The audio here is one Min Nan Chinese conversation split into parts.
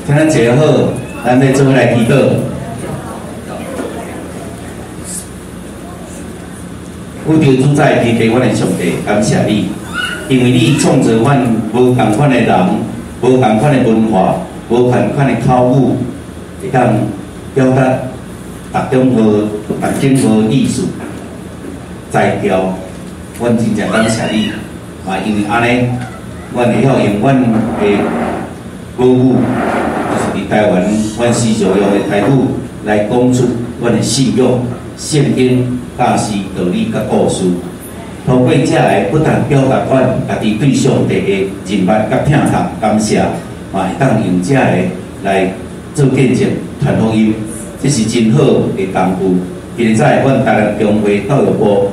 請咱坐好，咱來做伙來祈禱。宇宙主宰天地，阮的上帝，感謝你，因為你創造阮無仝款的人，無仝款的文化，無仝款的口語，會當表達逐種號、逐種號意思、才調。阮真正感謝你，嘛因為按呢，阮會曉用阮的母語，就是佇台灣，阮時常用的台語來講出阮的信仰、聖經、教示、道理佮故事。透過這个，不但表達阮家己對上帝的認捌佮疼痛感謝，嘛會當用這个來做見證、傳福音，這是真好的工具。今日在阮台南中會教育部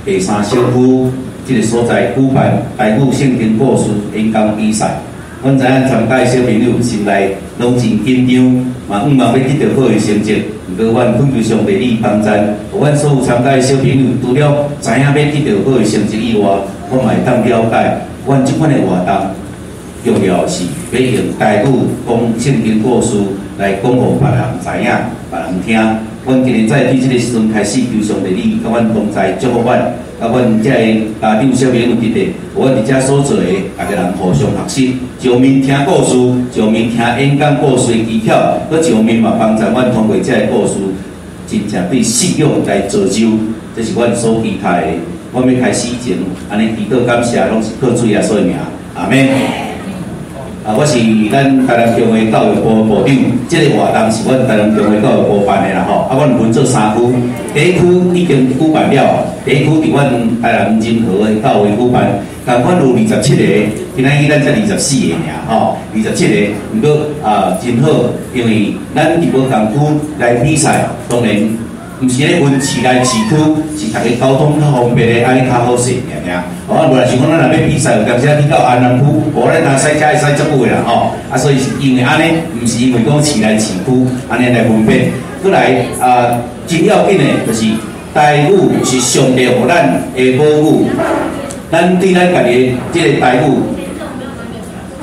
第三小區這个所在舉辦台語聖經故事演講比賽，阮知影參加的小朋友心內攏真緊張，嘛向望欲得著好的成績。毋過，阮懇求上帝你幫贊，予阮所有參加的小朋友，除了知影欲得著好的成績以外，我嘛會當了解，阮這款的活動重要是欲用台語講聖經故事來講予別人知影、別人聽。阮今日在對這个時陣開始，求上帝你佮阮同在，祝福阮，佮阮遮个家長小朋友佇咧，予阮佇遮所做的，逐个人互相學習，一面聽故事，一面聽演講故事的技巧，閣一面嘛幫助阮通過這个故事，真正對信仰來造就，這是阮所期待的。阮欲開始前，按呢祈禱感謝，攏是靠主耶穌的名，阿們。啊，我是咱台南中會教育部部長，這个活動是阮台南中會教育部辦的啦吼。啊，阮分做三區，第一區已經舉辦了，第一區佇阮台南仁和的教會舉辦，仝款有27个，今仔日咱才24个爾吼，27个，毋過啊真好，因為咱佇無仝區來比賽，當然毋是咧分市內市區，是逐个交通較方便的，按呢較好勢爾爾。哦，無論是講咱若欲比賽，有當時啊去到安南區，無咱若駛車會駛足久的啦吼。啊，所以是因為按呢，毋是因為講市內市區按呢來分別。閣來啊，真要緊的就是台語是上帝予咱的母語，咱對咱家己的這个台語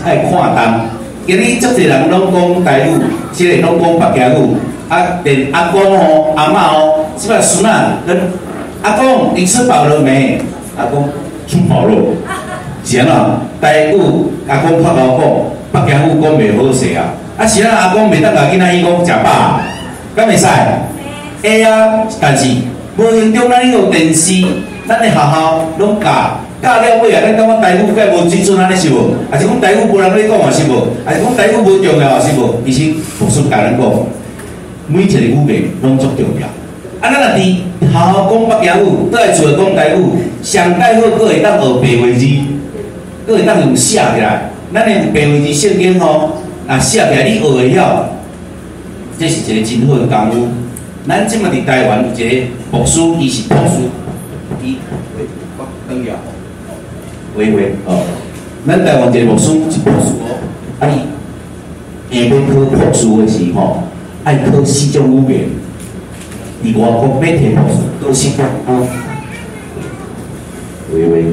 愛看重。今日足濟人攏講台語，這个攏講客家語，啊，連阿公吼、阿嬤吼，這擺孫仔跟阿公，你吃飽了沒？阿公吃飽了，是按怎？台語阿公較𠢕講，客家語講袂好勢啊。啊是按怎阿公袂當共囡仔伊講食飽，敢會使？會啊，但是無形中咱有電視，咱的學校攏教。教了尾啊，咱感覺台語較無水準按呢是無？抑是講台語無人咧講啊是無？抑是講台語無重要啊是無？其實牧師共咱講，每一個語言攏足重要。啊，咱若佇學校講客家語，倒來厝內講台語，上蓋好閣會當學白話字，閣會當用寫起來。咱的白話字聖經吼，若寫起來你學會曉，這是一個真好的功夫。咱這馬佇台灣有一個牧師，伊是博士，伊喂，我轉了。喂喂，哦，咱台灣一個牧師是博士哦，啊伊下欲考博士的時吼，愛考四種語言。佇外國欲提博士，考四種。喂喂，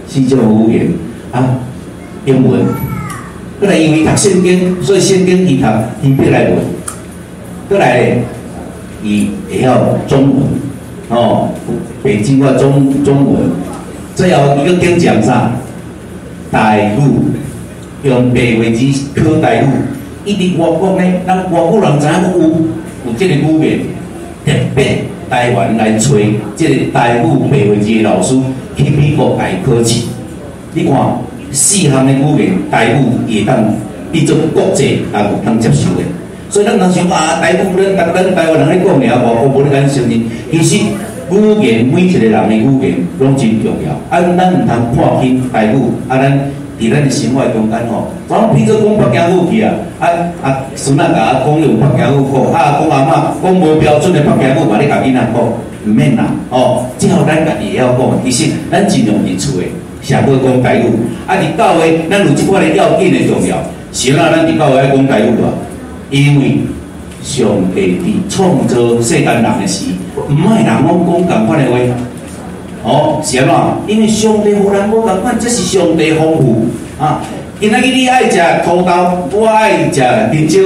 四種語言啊，英文。閣來因為讀聖經，所以聖經伊讀希伯來文。閣來咧，伊會曉中文，哦，北京話中文。最後伊閣揀講啥？台語，用白話字考台語。伊佇外國呢，咱外國人知影講有這个語言，特別台灣來揣這个台語白話字的老師去美國共伊考試。你看四項的語言，台語伊會當變做國際人有通接受的。所以咱通想啊，台語咱台灣人咧講爾，外國無咧共咱承認。其實語言每一個人的語言攏真重要。啊，咱毋通看輕台語，啊，咱佇咱的生活中間吼，總變做講客家語去啊！啊啊，孫仔共阿公用客家語講，啊阿公阿嬤講無標準的客家語嘛咧共囡仔講，毋免啦，吼！只要咱家己會曉講，其實咱盡量佇厝的社會講台語。啊，佇教會咱有這款的要緊的重要，是按怎咱佇教會愛講台語啊？因為上帝佇創造世間人的時，毋愛人攏講仝款的話，哦，是按怎？因為上帝予人無仝款，這是上帝豐富啊！今仔日你愛食土豆，我愛食香蕉，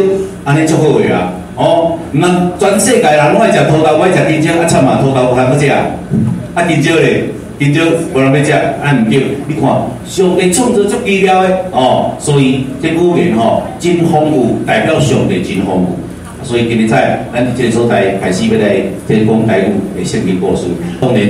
按呢足好的啊！哦，毋通全世界人攏愛食土豆，我愛食香蕉，啊慘啊，土豆無通欲食，啊香蕉咧，香蕉無人欲食，按毋對。你看，上帝創造足奇妙的哦，所以這語言吼真豐富，代表上帝真豐富。所以今日早，咱佇這个所在開始欲來這講台語的聖經故事。當然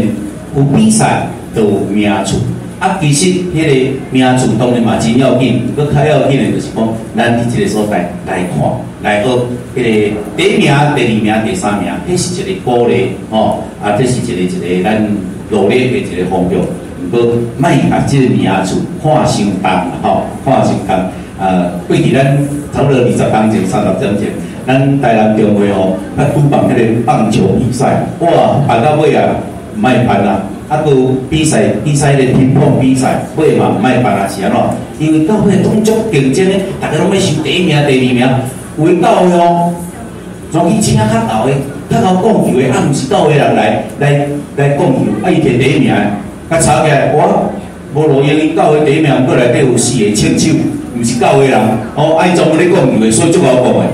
有比賽，就有名次。啊，其實彼个名次當然嘛真要緊，閣較要緊的就是講，咱佇這个所在來看、來學，彼个第一名、第二名、第三名，彼是一个鼓勵吼，啊，這是一個一個咱努力的一個方向。毋過，莫共這个名次看傷重吼，看傷重。啊，過去咱差不多20冬前、30點前，咱台南中會吼，捌舉辦彼个棒球比賽，哇，辦到尾啊，毋愛辦啊。啊，閣有比賽，比賽彼个乒乓比賽，尾嘛毋愛辦啊，是按怎？因為到尾攏足競爭的，逐家攏欲想第一名、第二名。有的教會哦，專去請較𠢕的、較𠢕講球的，啊，毋是教會人來來來講球，啊，伊摕第一名，佮查起來，哇，無路用，𪜶教會第一名，毋過內底有四个槍手，毋是教會人，哦，啊，伊專門咧講球的，所以足𠢕講的。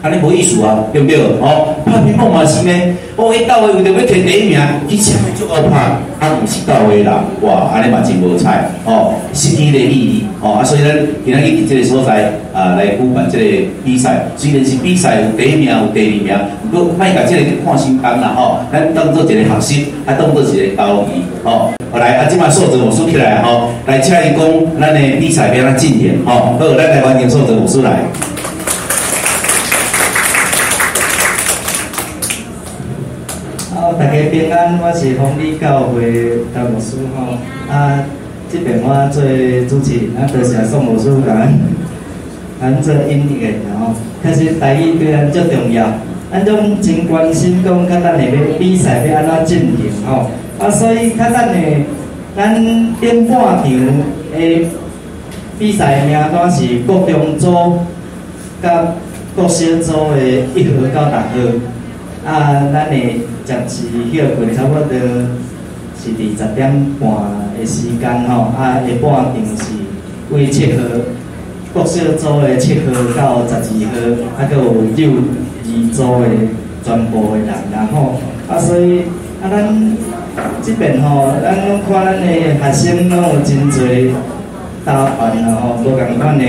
按呢無意思啊，對毋對？哦，拍乒乓嘛是呢，哦，彼教會為著欲摕第一名，去請个足𠢕拍，啊，毋是教會人，哇，按呢嘛真無彩，哦，失去彼个意義，哦，啊，所以咱今仔日佇這个所在啊來舉辦這个比賽，雖然是比賽有第一名有第二名，毋過莫共這个看傷重啦，吼，咱當做一個學習，啊，當做一個交誼，吼。好來，啊，這擺素澤牧師起來吼，來請伊講咱的比賽欲按怎進行，吼，好，咱來歡迎素澤牧師來。好，大家平安，我是豐里教會陳牧師吼。啊，這邊我做主持人，啊，多謝宋牧師共咱咱做引言吼。其實台語對咱足重要，咱攏真關心講，較等下欲比賽欲按怎進行吼。啊，所以較等下咱頂半場的比賽名單是國中組佮國小組的1號到6號。啊，咱會暫時歇睏，差不多是佇10點半的時間吼。啊，下半場是為7號國小組的7號到12號，啊，閣有幼兒組的全部的人啦吼。啊，所以啊，咱這邊吼，咱攏看咱的學生攏有真濟打扮啦吼，無仝款的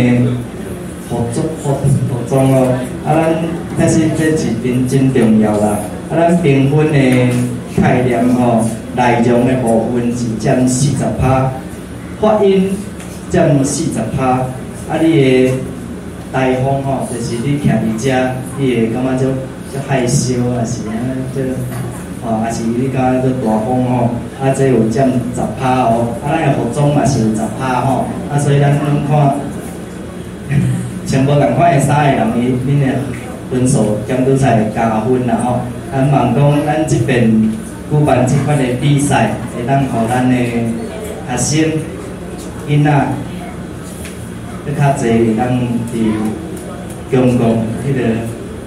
服裝服服裝哦。啊，咱其實這是真真重要啦。啊，咱評分的概念吼，內容的部分是佔40%，發音佔40%，啊，你的台風吼，就是你徛佇遮，你會感覺足足害羞，抑是按呢足，吼，抑是你感覺足大方吼，啊，這有佔10%哦，啊，咱的服裝嘛是有10%吼，啊，所以咱攏看，穿無仝款的衫的人，伊恁的分數減拄才會加分啦吼。啊，望講咱這邊舉辦這款的比賽，會當予咱的學生囡仔，閣較濟會當佇公共彼個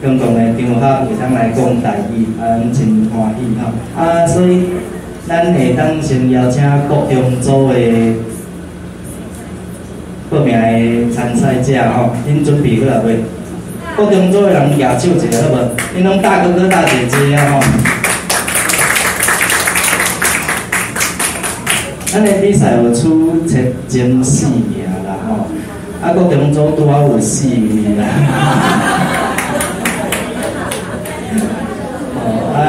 公共的場合會當來講台語，啊，咱真歡喜吼。啊，所以咱會當先邀請國中組的報名的參賽者吼，恁準備好啊未？國中組的人舉手一下好無？恁攏大哥哥大姐姐啊吼！咱的比賽有取前四名啦吼，啊，國中組拄好有四名啦。哦啊，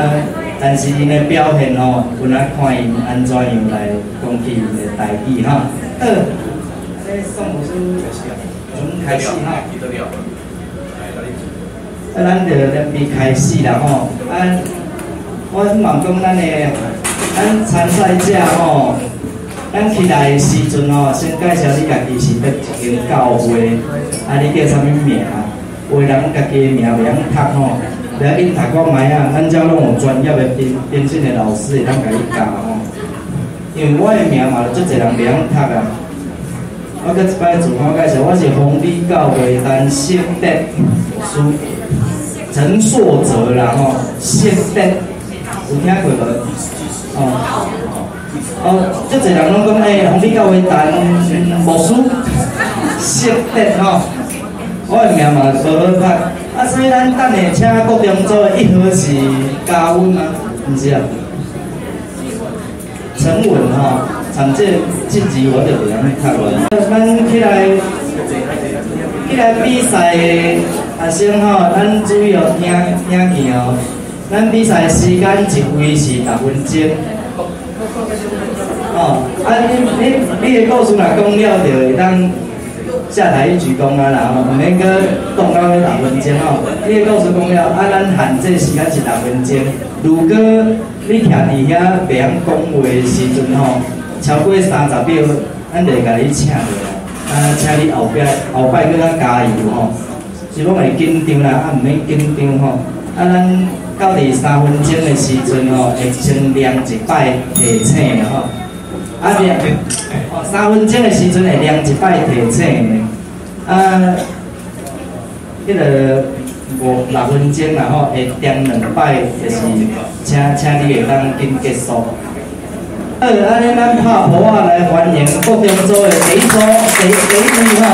但是𪜶的表現吼，阮愛看𪜶按怎樣來講起𪜶的台語吼。好，按呢宋牧師準開始吼。啊，咱就準備開始啦吼。啊，我望講咱的咱參賽者吼，咱起來的時陣吼，先介紹你家己是佗一間教會，啊，你叫啥物名？有的人家己的名袂曉讀吼，袂要緊，讀看覓啊，咱遮攏有專業的評評審的老師會當共你教吼。因為我的名嘛，足濟人袂曉讀啊。我閣一擺自我介紹，我是豐里教會陳勝德牧師，陳碩哲啦吼，勝德有聽過無？哦，哦，足濟人攏講欸，豐里教會陳牧師，識得吼。我的名嘛無好拍，啊，所以咱等下請國中組的一號是嘉穩嗎？毋是啊，陳穩吼，像這字我就袂曉讀啦。咱起來比賽的學生吼，咱注意哦，聽聽見哦。咱比賽時間一位是6分鐘。哦，啊，你的故事若講了，就會當下台一鞠躬啊啦吼，毋免閣擋到彼六分鐘吼。你的故事講了，啊，咱限制時間是六分鐘。如果你徛佇遐袂曉講話的時陣吼，超過30秒，咱就會共你請落來，啊，請你後壁後擺閣較加油吼。是講會緊張啦，啊，毋免緊張吼。啊，咱到佇3分鐘的時陣吼，會先念一擺提醒吼。啊，念哦，3分鐘的時陣會念一擺提醒的。啊，彼個五六分鐘啦吼，會點兩擺，就是請你會當緊結束。好，按呢咱拍噗仔來歡迎國中組的第一組第一位吼。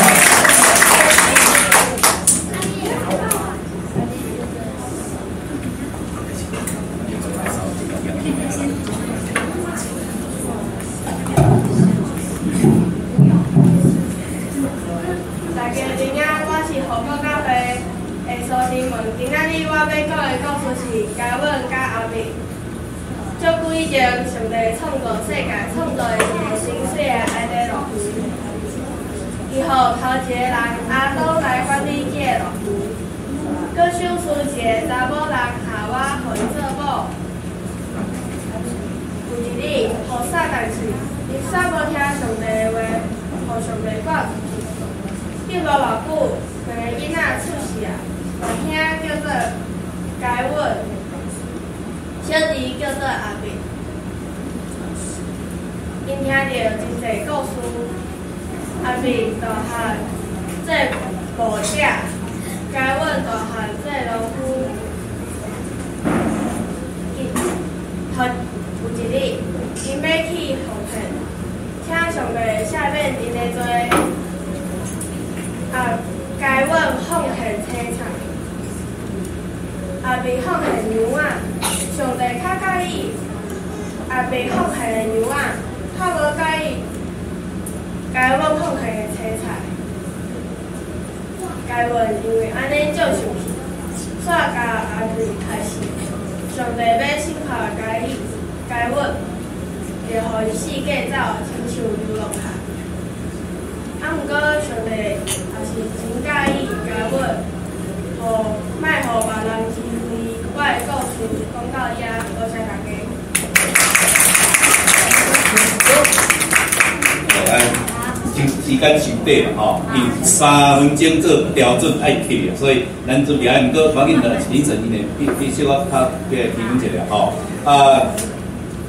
時間傷短啦吼，因3分鐘做標準愛去啊，所以咱準備愛，毋過無要緊，凌晨因會比小可較比來提醒一下吼。啊，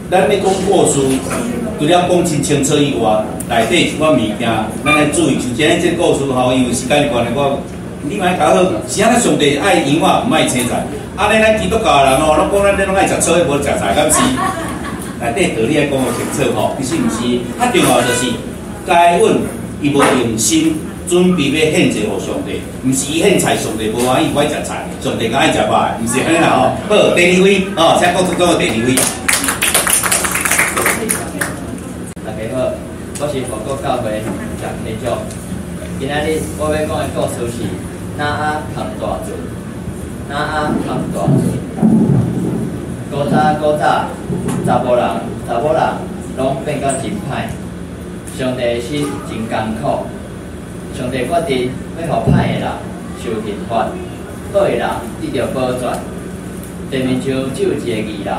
咱咧講故事，除了講真清楚以外，內底一寡物件，咱愛注意。像今日這個故事吼，因為時間的關係，我你嘛愛搞好，是按怎上帝愛羊仔，毋愛青菜。按呢，咱基督教的人哦，攏講咱這攏愛食草，無食菜，敢是？內底道理愛講予清楚吼，其實毋是，較重要就是該隱。伊無用心準備欲獻祭予上帝，毋是伊獻菜，上帝無歡喜，我愛食菜，上帝較愛食肉，毋是按呢啦吼。好，第二位，哦，請國中組的第二位。大家好，我是佛國教會蔣培長。今仔日我欲講的故事是挪亞扛大船，挪亞扛大船。古早古早，查埔人、查某人攏變甲真歹。上帝心真艱苦，上帝決定欲予歹的人受刑罰，好的人得著保全。地面上只有一個義人，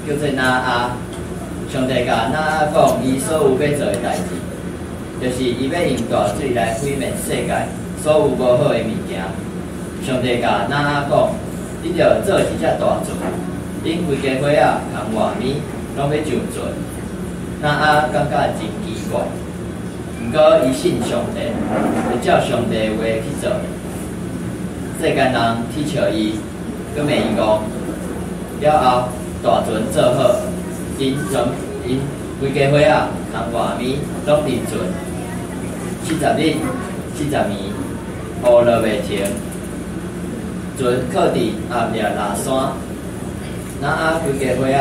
叫做挪亞。上帝共挪亞講，伊所有欲做的代誌，就是伊欲用大水來毀滅世界所有無好的物件。上帝共挪亞講，你著做一隻大船，恁規家伙仔共活物攏欲上船。挪亞感覺真奇怪，毋過伊信上帝，就照上帝的話去做。世間人恥笑伊，閣罵伊講，了後大船做好，𪜶全𪜶規家伙仔共活物攏入船。40日、40 40暝，雨落袂停，船靠佇亚勒拉山。挪亚规家伙仔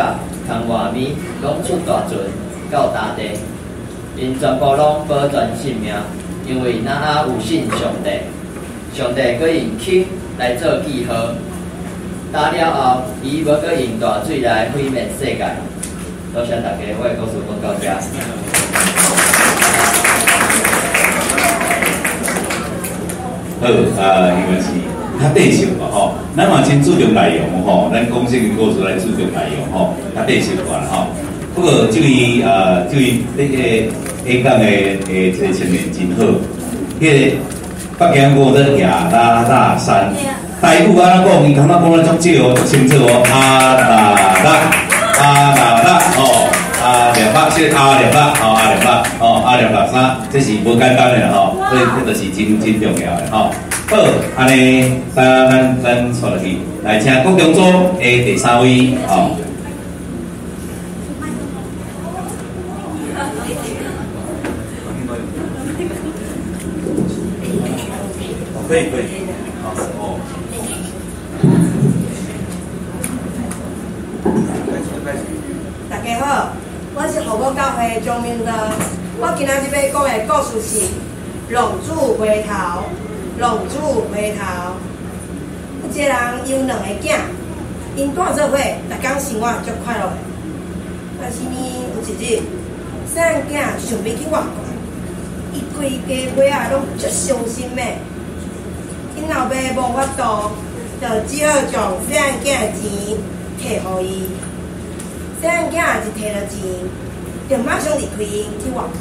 囥外物拢出大船到大地，𪜶全部攏保全性命，因為挪亞有信上帝，上帝閣用鏗來做記號。打了後，伊無閣用大水來毀滅世界。多謝大家，我的故事講到遮。好，啊，因為是較短小嘛吼，咱嘛真注重內容吼，咱講這個故事來注重內容吼，較短小款吼。不過這位那個演講的這個青年真好，彼個北京語叫亞拉臘山，台語按怎講？伊感覺講得足少哦，足清楚哦，阿拉臘，阿拉臘哦，阿列巴，是阿列巴，哦，阿列巴，哦，阿列巴山，這是無簡單的吼，所以這就是真真重要的吼。好，按呢，咱紲落去，來請國中組的第三位，吼。可以可以，好哦。大家好，我是后埔教會張明德。我今仔日欲講的故事是浪子回頭。浪子回頭，有一個人有兩个囝，𪜶蹛做伙，逐工生活足快樂的。但是呢，有一日，細漢囝想欲去外國，伊規家伙仔攏足傷心的。𪜶老爸無法度，就只好將細漢囝的錢提予伊。細漢囝一提著錢，就馬上離開𪜶去外國。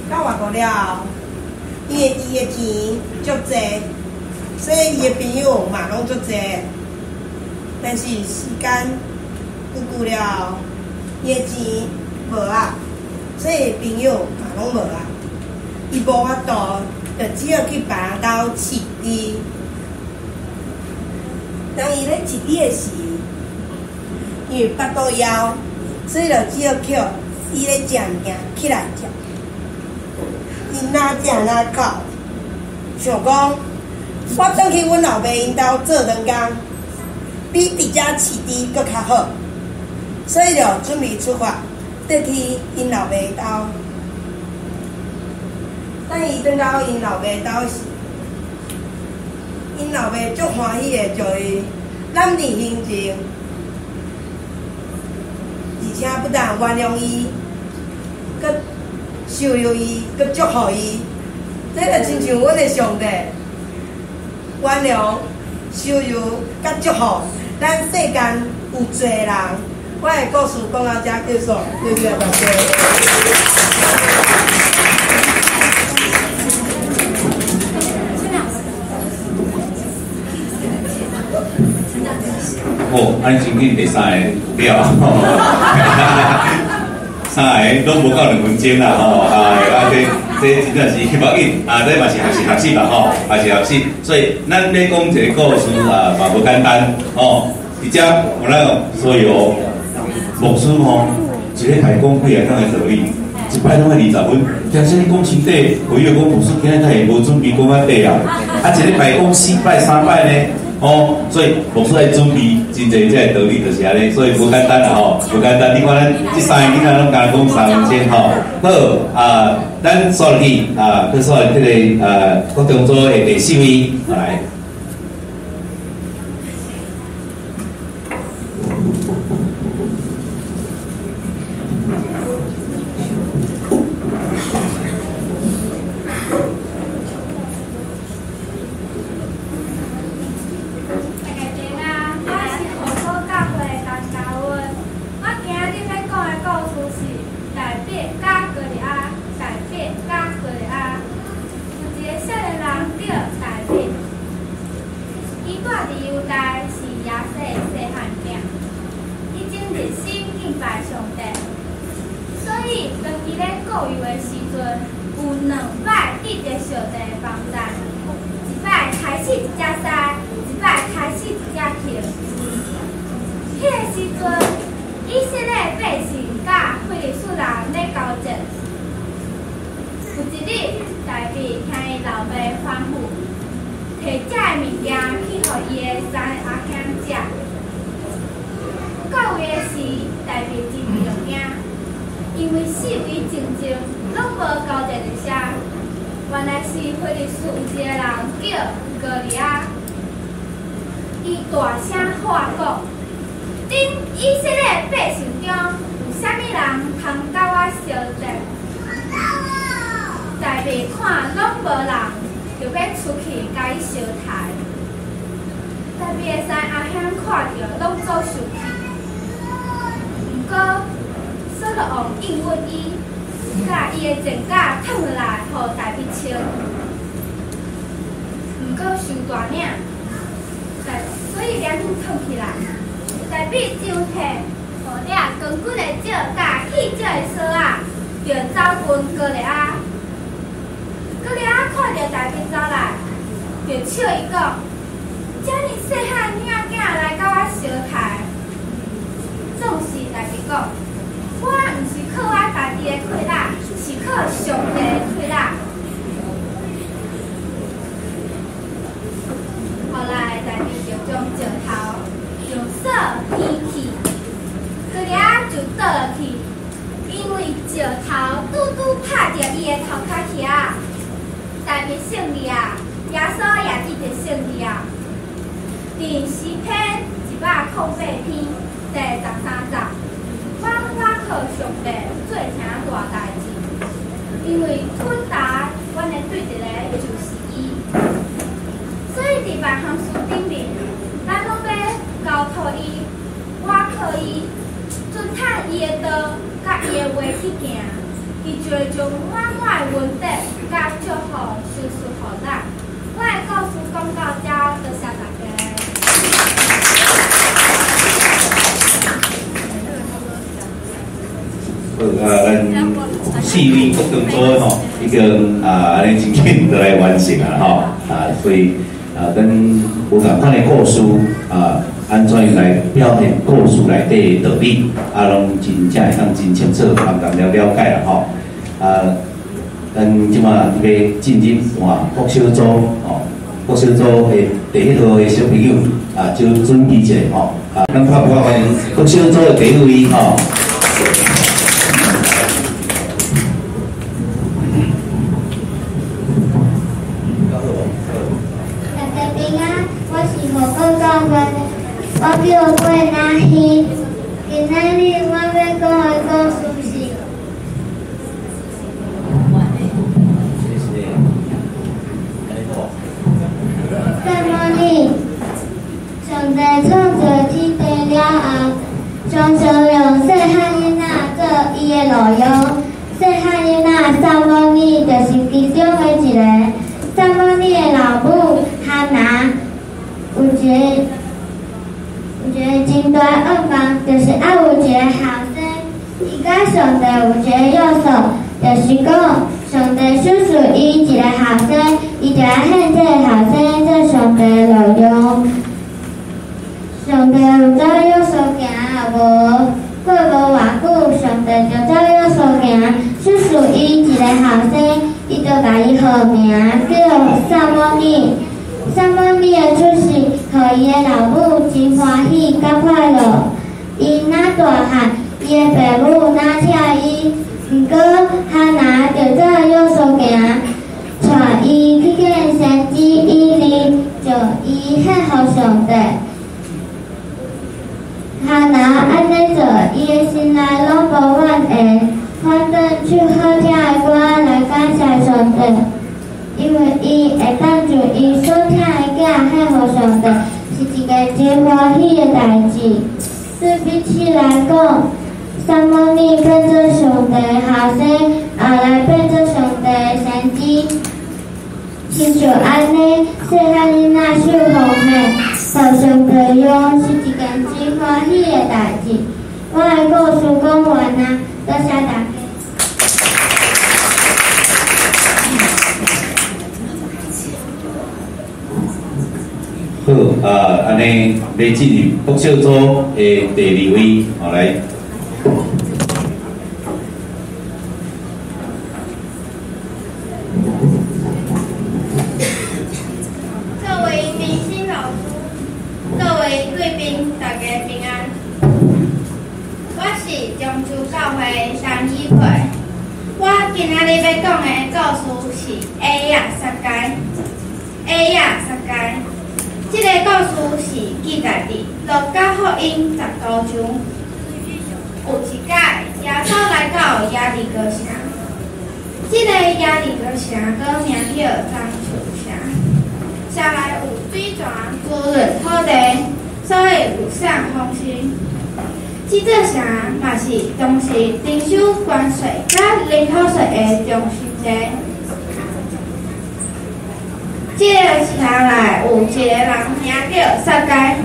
到外國了後，因為伊的錢足濟，所以伊的朋友嘛攏足濟。但是時間久久了後，伊的錢無啊，所以朋友嘛攏無啊。伊無法度，就只好去別人兜飼豬。當伊咧飼豬的時，因為腹肚枵，所以就只好抾伊咧食物件起來食。伊若食若哭，想講我轉去阮老爸𪜶兜做長工，比佇遮飼豬閣較好，所以就準備出發，轉去𪜶老爸兜。等伊轉到𪜶老爸兜時，𪜶老爸足歡喜的將伊攬佇胸前，而且不但原諒伊，閣收留伊，閣祝福伊。這就親像阮的上帝原諒、收留、佮祝福咱世間有罪人。我的故事講到遮結束，謝謝大家。哦，按呢真緊第三个了，三个攏無夠2分鐘啦吼，啊，這真正是無要緊，啊，這嘛是學習學習啦吼，也是學習，所以咱咧講一個故事啊，嘛無簡單吼。佇遮有咱所有牧師吼，一禮拜講幾仔工的道理，一擺攏愛20分，聽說你講真短，有伊講牧師今仔會無準備講較短啊，啊，一禮拜講四擺三擺呢。哦，所以牧師愛準備真濟這個道理就是按呢，所以無簡單啦吼，無簡單。你看咱這三个囡仔攏敢講3分鐘吼，好啊，咱紲落去啊，去紲這個啊，國中組的第四位來。大衛。日，大衛聽伊老爸吩咐，提這个物件去予伊的三个阿兄食。到位的時，大衛真著驚，因為四圍靜靜，攏無交戰的聲。原來是非利士有一個人叫歌利亞，伊大聲喊講：恁以色列百姓中有啥物人通佮我相戰？大衛看攏無人，就欲出去共伊相刣。大衛的三个阿兄看著，攏足生氣。毋過，掃羅王應允伊，共伊的戰甲褪落來，予大衛穿。毋過傷大領，所以連緊褪起來。大衛就提予掠堅骨的石佮細石的索仔，就走近歌利亞。歌利亞看著大衛走來，就笑伊講：遮爾細漢囝仔來佮我相刣。總是大衛講：我毋是靠我家己的氣力，是靠上帝的氣力。後來大衛就將石頭用索牽去，歌利亞就倒落去，因為石頭拄拄拍著伊的頭殼遐。大衛勝利啊！耶穌也得著勝利啊！佇詩篇108篇第13節，我倚靠上帝做成大代誌，因為推打阮的對敵的就是伊。所以佇萬項事頂面，咱攏欲交託伊，倚靠伊，遵趁伊的道，佮伊的話去行，伊就會將滿滿的恩典佮祝福賞賜予咱。我的故事講到遮，多謝大家。好啊，咱四位國中組的吼，已經啊，按呢真緊就來完成啊吼啊，所以啊，咱無仝款的故事啊，按怎樣來表現故事內底的道理，啊，攏真正會當真清楚，幫咱了了解啦吼。啊，咱這馬欲進入換國小組吼，國小組的第一號的小朋友啊，就準備一下吼。啊，咱拍鼓歡迎國小組的第一位吼。大家平安，我是護國教會的，我叫郭南希。今仔日我欲講的故事是。撒母耳，上帝創造天地了後，常常用細漢囡仔做伊的路用。細漢囡仔撒母耳就是其中的一个。撒母耳的老母哈拿有一个真大的願望，就是愛有一個後生。伊佮上帝有一個約束，就是講上帝賞賜伊一個後生，伊就愛獻這個後生做上帝的路用。上帝有照約束行無？過無偌久，上帝就照約束行，賞賜伊一個後生，伊就共伊號名叫撒母耳。撒母耳的出世，予伊的老母真歡喜佮快樂。伊若大漢，伊的爸母若疼伊，毋過哈拿就照約束行，帶伊去見先知以利，將伊獻予上帝。哈拿按呢做，伊的心內攏無怨言，反轉唱好聽的歌來感謝上帝，因為伊會當將伊所疼的囝獻予上帝，是一件真歡喜的代誌。對比起來講，撒母耳變做上帝的後生，後來變做上帝的先知。親像按呢，細漢囡仔受奉獻，予上帝用，是一件真歡喜的代誌。我的故事講完啊，多謝大家。好，啊，按呢，欲進入國小組的第二位，好來。位明星老師，各位貴賓，大家平安。我是中秋教會陳以培。我今仔日欲講的故事是下亞撒該。下亞撒該，這个故事是記載佇路加福音15章。有一擺，耶穌來到耶利哥城。這个耶利哥城閣名叫樟樹城，城內有水泉滋潤土地，所以物產豐盛。這座城嘛是當時徵收關稅佮人口稅的中心地。這个城內有一个人名叫撒該，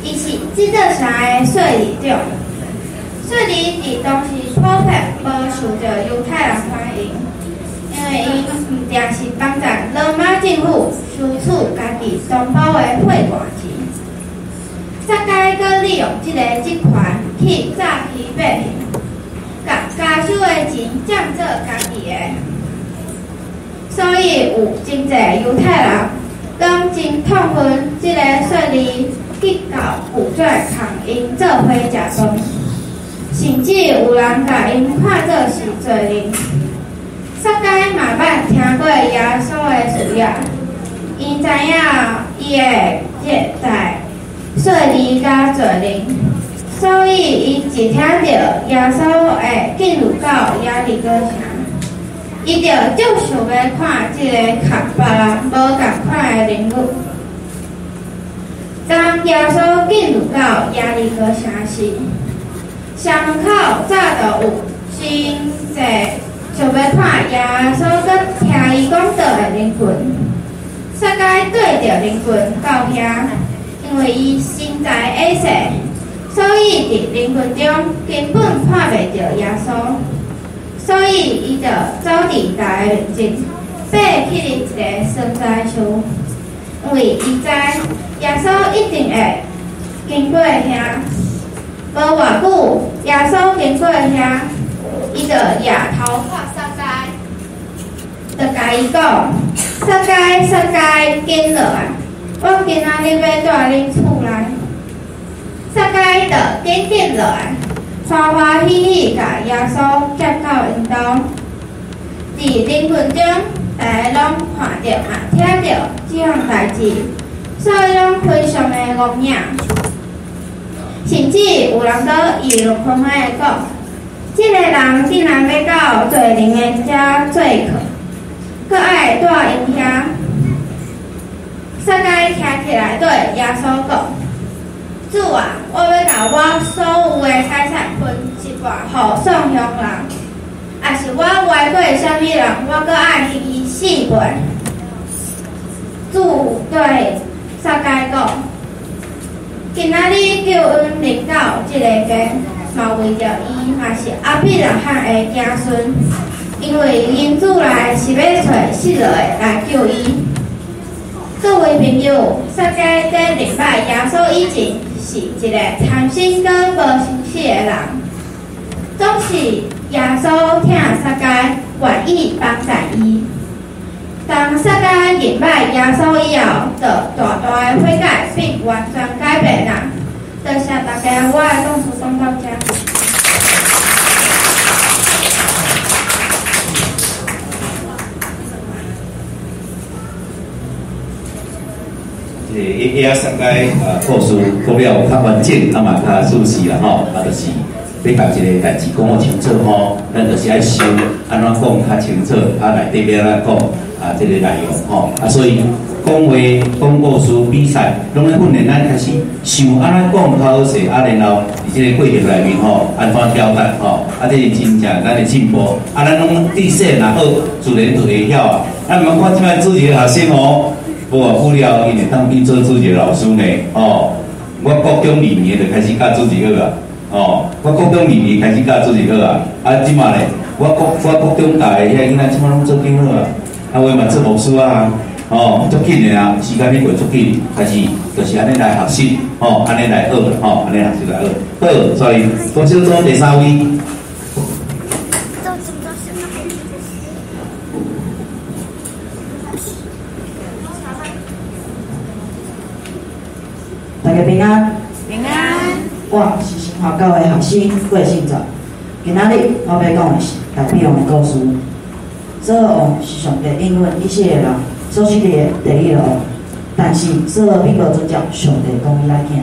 伊是這座城的稅吏長。稅吏佇當時普遍無受著猶太人歡迎，因為𪜶毋定是幫贊羅馬政府收取家己同胞的血汗錢。撒該閣利用這个職權去詐欺百姓，共加收的錢佔做家己的，所以有真濟猶太人攏真痛恨這个稅吏去到拒絕共𪜶做伙食飯，甚至有人共𪜶看做是罪人。撒該嘛捌聽過耶穌的事跡，伊知影伊會接待稅吏佮罪人，所以伊一聽著耶穌會進入到耶利哥城，伊就足想欲看這个佮別人無仝款的人物。當耶穌進入到耶利哥城時，城門口早就有真濟想欲看耶穌佮聽伊講道的人群。撒該對著人群到遐，因為伊身材矮細，所以佇人群中根本看袂著耶穌，所以伊就走佇大家面前，爬去佇一个桑棑樹，因為伊知耶穌一定會經過遐。無偌久，耶穌經過遐，伊就舉頭看撒該，就共伊講：撒該，撒該，緊落來！我今仔日欲蹛恁厝內。撒該就緊緊落來，歡歡喜喜共耶穌接到𪜶兜。佇人群中，大家攏看著嘛聽著這項代誌，所以攏非常的戇影。甚至有人閣議論紛紛的講：這个人竟然欲到罪人的遮做客，閣愛蹛𪜶遐。撒該徛起來對耶穌講：主啊，我欲共我所有的財產分一半予喪鄉人，若是我歪過啥物人，我閣愛還伊四倍。主對撒該講：今仔日救恩臨到這个家，嘛為著伊嘛是亞伯拉罕的子孫，因為人子來是欲揣失落的來救伊。各位朋友，撒該佇認捌耶穌以前是一个貪心閣無誠實的人，總是耶穌疼撒該，願意幫贊伊。當撒該認捌耶穌以後，就大大的悔改並完全改變啦。多謝大家，我的故事講到這。這個下撒該故事講了較完整，啊嘛較仔細啦吼，啊就是欲共一个代誌講予清楚吼，咱就是愛想按怎講較清楚，啊內底欲按怎講啊，這个內容吼，啊所以講話、講故事、比賽，攏咧訓練咱開始想按怎講較好勢，啊然後佇這个過程內面吼，按怎表達吼，啊這是真正咱的進步，啊咱攏佇細若好，自然就會曉啊。咱毋通看這擺主日學生哦。無偌久了，𪜶會當變做主日老師呢，哦。我國中二年就開始教主日學啊，哦。我國中二年開始教主日學啊，啊，這馬咧，我國中教的遐囡仔，這馬攏做長老啊，啊，有的嘛做牧師啊，哦，足緊的啊，時間咧過足緊，但是就是按呢來學習，吼，按呢來學，吼，按呢學習來學。好，所以郭小組第三位。大家平安。平安。我是新華教會學生郭信哲。今仔日我欲講的是大衛王的故事。掃羅王是上帝應允以色列人所設立的第一个王，但是掃羅並無遵照上帝講伊來行。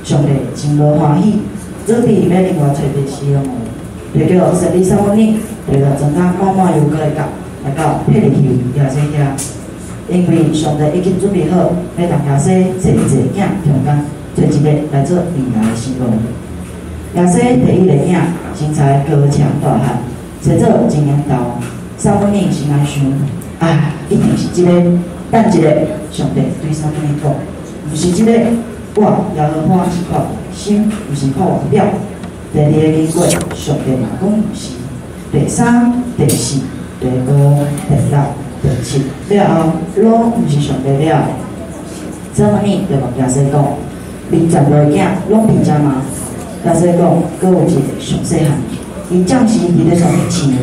上帝真無歡喜，準備欲另外揣一个新王，就叫先知撒母耳提著全工滿滿油膏的角來到伯利恆耶西遐，因為上帝已經準備好欲佇耶西濟濟囝中間揣一个來做未來的新王。耶西第一个囝身材高強大漢，生做真緣投。撒母耳心內想，啊，一定是這個。等一下，上帝對撒母耳講，毋是這個，我耶和華是看心，毋是看外表。第二個經過，上帝嘛講毋是。第三、第四、第五、第六、第七了後，攏毋是上帝了。撒母耳就問耶西講，恁全部的囝攏佇遮嗎？耶西講，閣有一个上細漢，伊暫時佇咧山頂飼羊。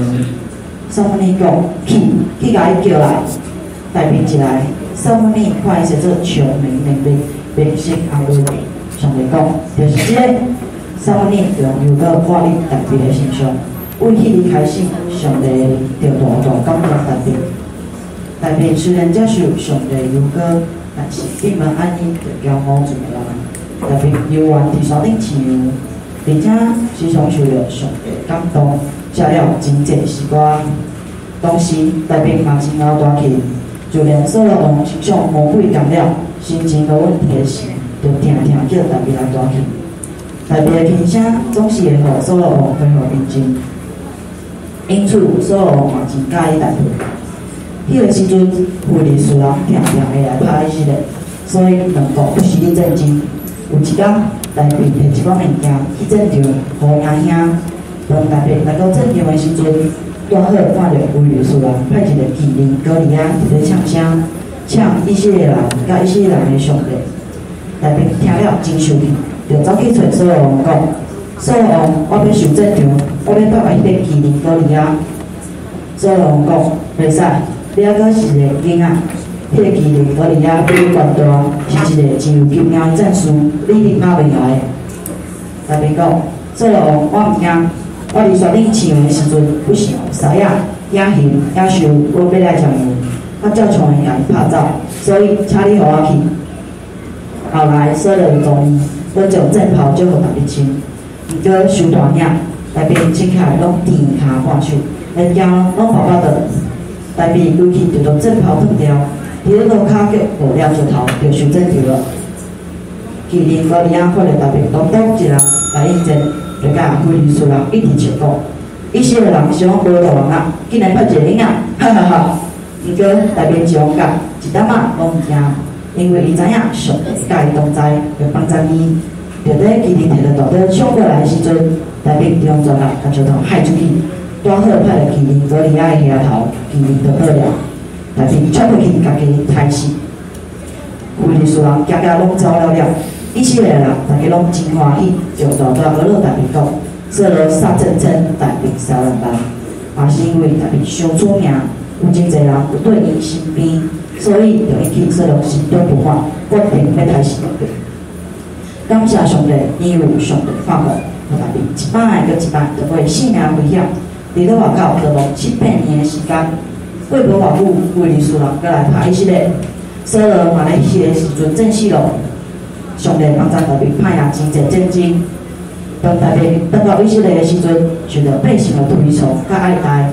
撒母耳講，去，去共伊叫來。大衛一來，撒母耳看伊生做長眉明目，面色紅潤。上帝講，就是這個。撒母耳就用油膏抹佇大衛的身上，為彼日開始，上帝就大大感動大衛。大衛雖然接受上帝油膏，但是並無按呢就驕傲自大。大衛猶原佇山頂飼羊，而且時常受著上帝感動，寫了真濟詩歌。當時大衛嘛真𠢕大氣，就連掃羅王身上魔鬼感了，心情無穩定的時，就定定叫大衛來彈琴。大衛的琴聲總是會予掃羅王恢復平靜，因此掃羅王嘛真佮意大衛。彼个時陣，非利士人定定會來拍以色列，所以兩國不時咧戰爭。有一工，大衛提一寡物件去戰場，予贏兄。當大衛來到戰場的時陣，拄好看著非利士人派一個巨人歌利亞佇咧唱聲，唱以色列人佮以色列人的上帝。大衛聽了真生氣，就走去揣掃羅王講：掃羅王，我欲上戰場，我欲拍敗彼个巨人歌利亞。掃羅王講：袂使，你猶閣是一个囡仔，彼个巨人歌利亞比你懸大，是一个真有經驗的戰士，你一定拍袂贏的。大衛講：掃羅王，我毋驚。我佇山頂飼羊的時陣，不想獅仔、野熊、野獸，阮欲來食羊，我照像會共伊拍走，所以請你予我去。後來掃羅同意，閣將戰袍借予大衛穿。毋過傷大領，大衛穿起來攏甜跤半手，連腰攏薄腹的。大衛規氣就將戰袍脫掉，佇咧路跤叫五粒石頭，就上戰場了。巨人歌利亞看著大衛單獨一人來應戰，就佮非利士人一直笑講：以色列人想無路用啊，竟然派一個囡仔，哈哈哈！毋過大衛一勇敢，一點仔攏毋驚，因為伊知影上帝佮伊同在，會幫助伊。就佇巨人提著大刀衝過來的時陣，大衛就用全力共石頭害出去，拄好拍著巨人歌利亞的額頭，巨人就倒了。大衛衝過去，共巨人刣死。非利士人驚甲攏走了了，以色列人大家攏真歡喜，就大大呵咾大衛講：掃羅殺千千，大衛殺萬萬，嘛是因為大衛傷出名，有真濟人有對伊身邊，所以就引起掃羅心中不滿，決定欲刣死大衛。感謝上帝，因為上帝看顧，予大衛一擺閣一擺度過性命危險，佇咧外口流亡七八年的時間，過無偌久，非利士人閣來拍以色列，掃羅嘛咧彼个時陣戰死咯。上帝幫助大衛拍贏真濟戰爭。當大衛轉到以色列的時陣，受著百姓的推崇佮愛戴。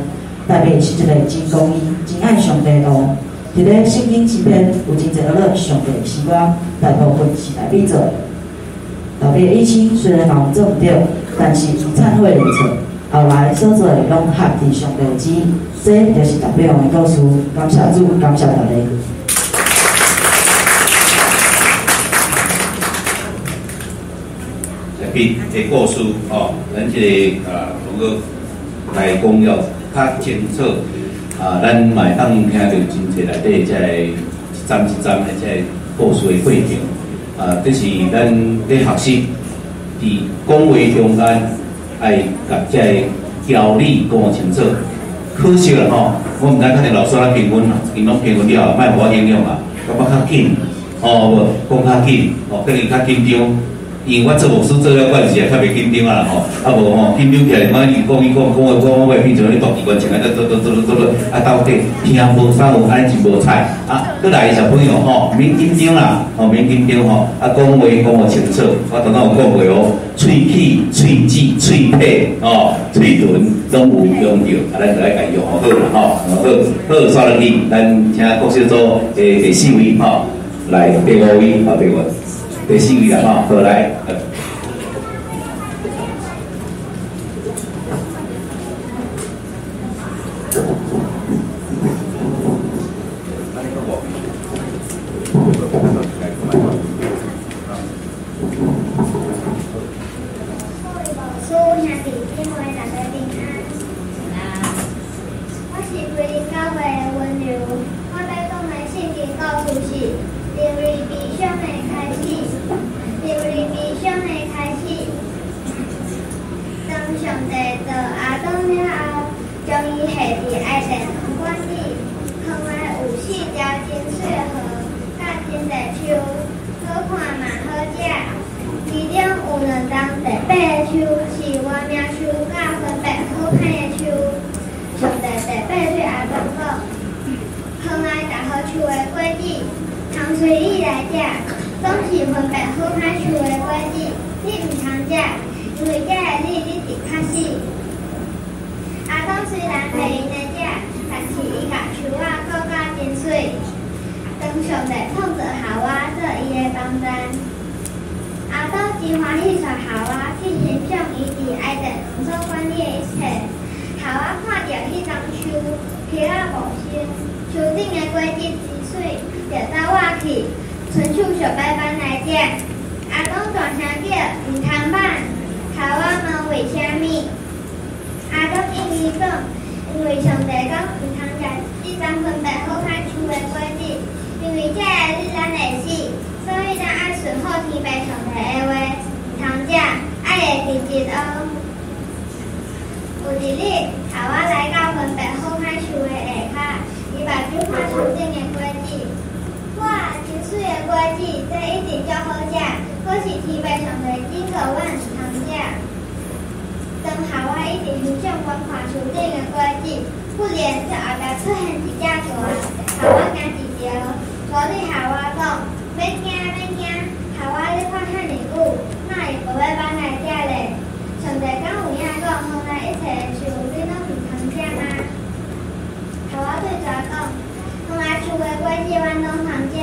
大衛是一個真公義、真愛上帝的王。佇咧聖經詩篇有真濟呵咾上帝的詩歌，大部分是大衛做的。大衛的一生雖然嘛有做毋對，但是伊懺悔認錯，後來所做的攏合佇上帝的旨意。這就是大衛王的故事。感謝主，感謝大家。大衛的故事吼，咱這个同學來講了較清楚啊，咱嘛會當聽著真濟內底這个一站一站的這个故事的過程啊，這是咱咧學習佇講話中間愛共這个條理講清楚。可惜啦吼，我毋知可能老師咱評分，𪜶攏評分了後，莫予我影響啦，感覺較緊。吼，無講較緊，吼，可能較緊張。因為我做牧師做了慣勢，較袂緊張啊啦吼，啊無吼緊張起來，我伊講伊講講話講我會變成咧大機關槍啊，做做做做做做，啊到底聽無啥有，按呢真無彩。啊，閣來小朋友吼，免緊張啦，吼免緊張吼，啊講話講予清楚，我頭先有講過哦，喙齒、喙舌、喙皮、吼、喙唇攏有用著，啊咱就愛共用好啦吼，好，好，煞落去，咱請國小組的第四位吼，來第五位，吼第五。第四位啦，吼，好來。各位牧師、兄弟姊妹，大家平安。我是桂林教會的溫柔，我欲講的聖經故事是流離悲傷的開始。流離悲傷的開始。當上帝造亞當了後，將伊下佇愛殿園管理。園內有四條真水的河，佮真濟樹，好看嘛好食。其中有兩叢特別的樹，是活命樹佮分別好歹的樹。上帝特別對亞當講：園內逐號樹的果子，通隨意來食，總是分別好歹樹的果子，你毋通食，因為食的日你的確死。亞當雖然袂閒的食，但是伊共樹仔顧甲真媠。當上帝創造夏娃做伊的幫贊，亞當真歡喜帶夏娃去欣賞伊佇愛殿園所管理的一切。夏娃看著彼叢樹皮仔茂盛，樹頂的果子真媠，就走倚去，伸手想欲挽來食。亞當大聲叫：毋通挽！夏娃問為啥物？亞當應伊講：因為上帝講毋通食這叢分別好歹樹的果子，因為食的日咱會死，所以咱愛順服天父上帝的話，毋通食，愛會記得哦。有一日，夏娃來到分別好歹樹的下跤，伊目睭看樹頂的果子，哇，真媠的果子，這一定足好食。可是天父上帝警告阮毋通食。當夏娃一直欣賞觀看樹頂的果子，忽然這後壁出現一隻蛇，夏娃驚一跳，蛇對夏娃講：免驚，免驚，夏娃你看遐爾久，哪會無欲挽來食咧？上帝敢有影講，園內一切的樹你攏毋通食嗎？夏娃對蛇講：園內樹的果子阮攏通食，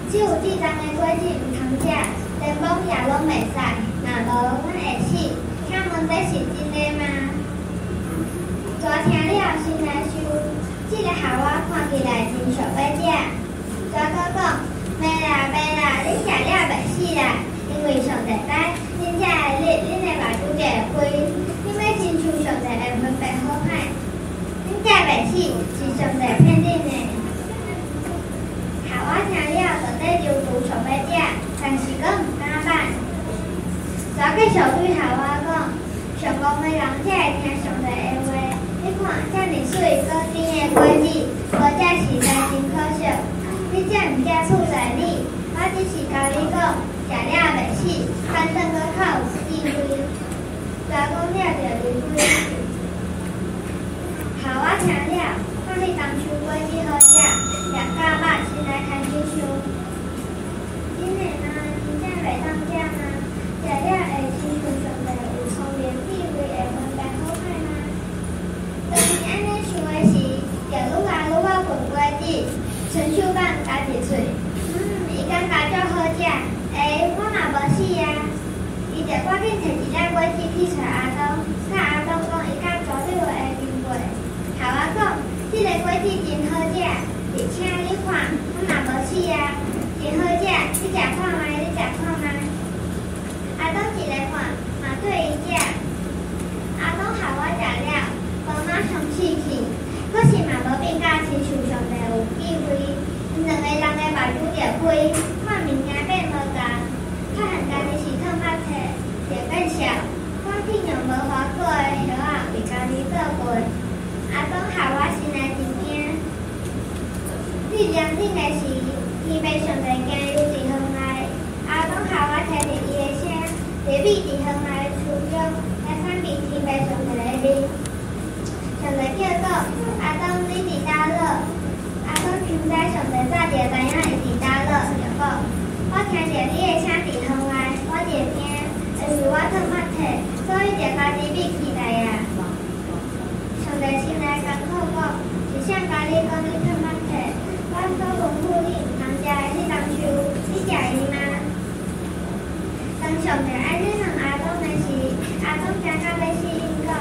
只有這叢的果子毋通食，連摸也攏袂使，若無阮會死。請問這是真的嗎？蛇聽了心內想，這个夏娃看起來真俗欲食。蛇閣講：袂啦袂啦，恁食了袂死啦，因為上帝知，恁食的日，恁的目睭就會開，恁欲親像上帝會分別好歹。恁食袂死，是上帝騙恁的。夏娃聽了，就咧猶豫想欲食，但是閣毋敢挽。蛇繼續對夏娃講：上戇的人才會聽上帝的話。你看，遮爾媠、閣甜的果子，無食實在真可惜。你食毋食厝在你，我只是共你講，食了袂死，反轉閣較有智慧。蛇講了就離開。夏娃聽了，看彼叢樹果子好食，食甲飽，心內開始想：真的嗎？真正袂當食嗎？食了會親像上帝有聰明智慧，會分別好歹嗎？當伊按呢想的時，就愈來愈愛聞果子，伸手挽咬一喙，伊感覺足好食，欸，我嘛無死啊！伊就趕緊提一粒果子去揣亞當，佮亞當講伊佮蛇對話的經過。夏娃講，這个果子真好食，而且你看，我嘛無死啊，真好食，你食看覓，你食看覓。亞當一个看，嘛對伊食。亞當夏娃食了，無馬上死去，可是嘛無變甲親像上帝有智慧。𪜶兩个人的目睭就開，看物件變無仝，發現家己是褪目冊，就變笑，趕緊用無花果的葉仔為家己做被。亞當夏娃心內真驚。日涼頂的時，天父上帝行入以食家己秘起來啊？上帝心內艱苦講，是啥共你講你褪腹體？我所吩咐你毋通食的彼桐樹，你食伊嗎？當上帝按呢問亞當的時，亞當驚甲欲死，𪜶講，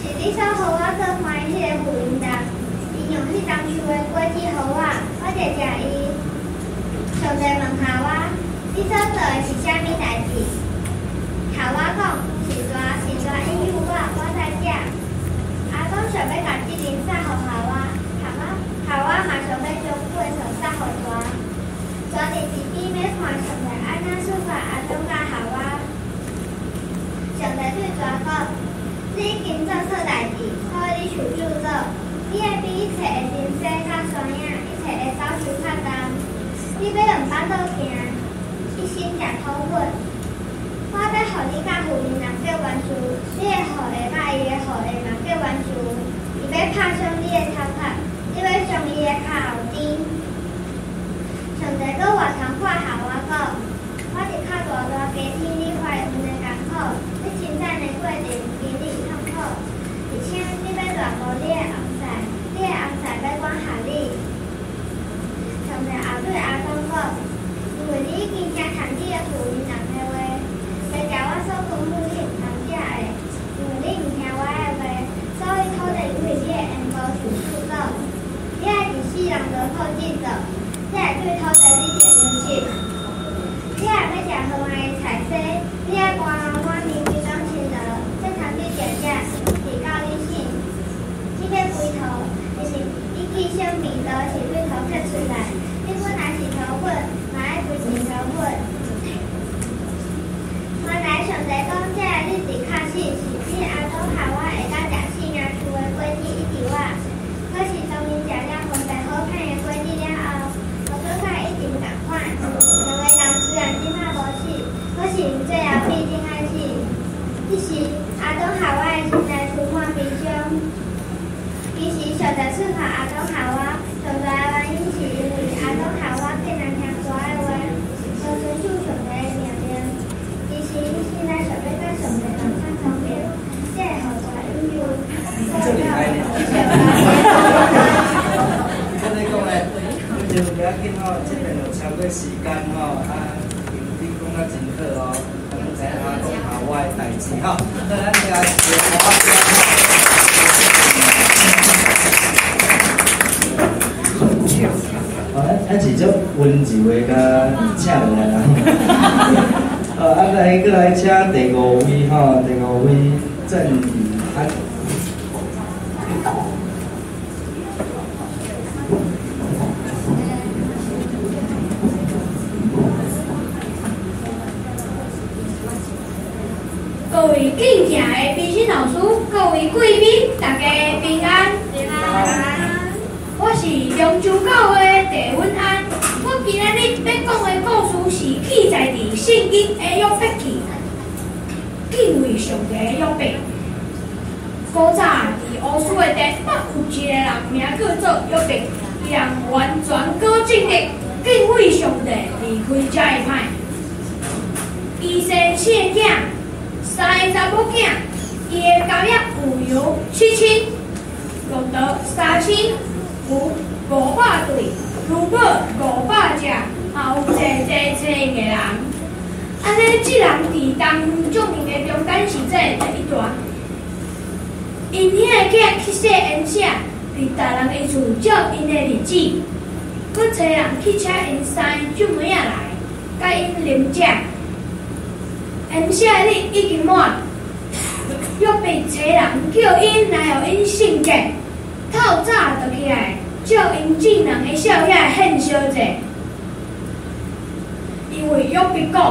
是你所予我做伴的彼个婦人呾，伊用彼桐樹的果子予我，我就食伊。上帝問夏娃，你所做的是啥物代誌？夏娃講，是蛇，是蛇引誘我，我才食。亞當想欲共責任卸予夏娃，夏娃夏娃嘛想欲將過錯卸予蛇。蛇佇一邊欲看上帝按怎處罰亞當佮夏娃。上帝對蛇講，你已經做錯代誌，所以你受咒詛。你愛比一切的珍獸較山野，一切的走獸較重。你欲用腹肚行，一生食土粉。我欲予你佮婦人人結冤仇，你的後裔佮伊的後裔嘛結冤仇。伊欲拍傷你的頭殼，你欲傷伊的跤後踭。上帝閣回頭看夏娃講，我伫較大大加添你懷孕的艱苦，你生產的過程經歷痛苦，而且你欲戀慕你的翁婿，你的翁婿欲管轄你。上帝後對亞當講，因為你已經聽從你的婦人人的話，袂食我所吩咐你毋通食的，因為你毋聽我的話，所以土地因為你的緣故受咒詛。你愛佇死人勞苦製造，你愛對土地你著糧食。你若欲食園仔的菜蔬，你愛甘滿面規工辛勞，這通你食食，直到你死。你欲歸土，就是你起先味道是對土摘出來，你本來是土粉，嘛愛歸成土粉。原來上帝講這个日子確實是指亞當夏娃會當食四樣樹的果子醫治我。可是當𪜶食了分別好歹的果子了後，無閣佮以前仝款。兩个人雖然這馬無死，可是𪜶最後必定愛死。彼時亞當夏娃的心內充滿悲傷。其實上帝處罰亞當夏娃，上大的原因是因為亞當夏娃竟然聽蛇的話，無遵守上帝的命令。其實𪜶心內想欲佮上帝仝款聰明，這會予蛇引誘。這厲害呢！我咧講咧，就不要緊吼，這邊有超過時間吼，啊，你講得真好哦，咱知影亞當夏娃的代誌吼，那咱聽一個歌仔。哦，咱是足溫柔的，共請落來啦。哦，啊，來閣來請第五位吼，第五位鄭宇安。各位敬敬的培訓老師，各位貴賓，大家平安。平安。我是龍舟教會的鄭文安。我今仔日欲講的故事是記載佇聖經的約伯記，敬畏上帝的約伯。古早佇烏斯的地，捌有一个人名叫做約伯，伊人完全過正直，敬畏上帝，離開遮的歹。伊生四个囝，三个查某囝，伊的家業有羊7000，駱駝3000，牛500對，牛母500隻，嘛有濟濟找𪜶的人。按呢，這人佇當眾人的中間是做第一大。𪜶兄的囝去說緣舍，佇大人的厝照𪜶的日子，閣揣人去請𪜶三個舅妹仔來，佮𪜶啉食。緣舍日已經滿，約伯揣人叫𪜶來予𪜶聖潔，透早就起來，照𪜶眾人的數遐獻燒祭。因為約伯講，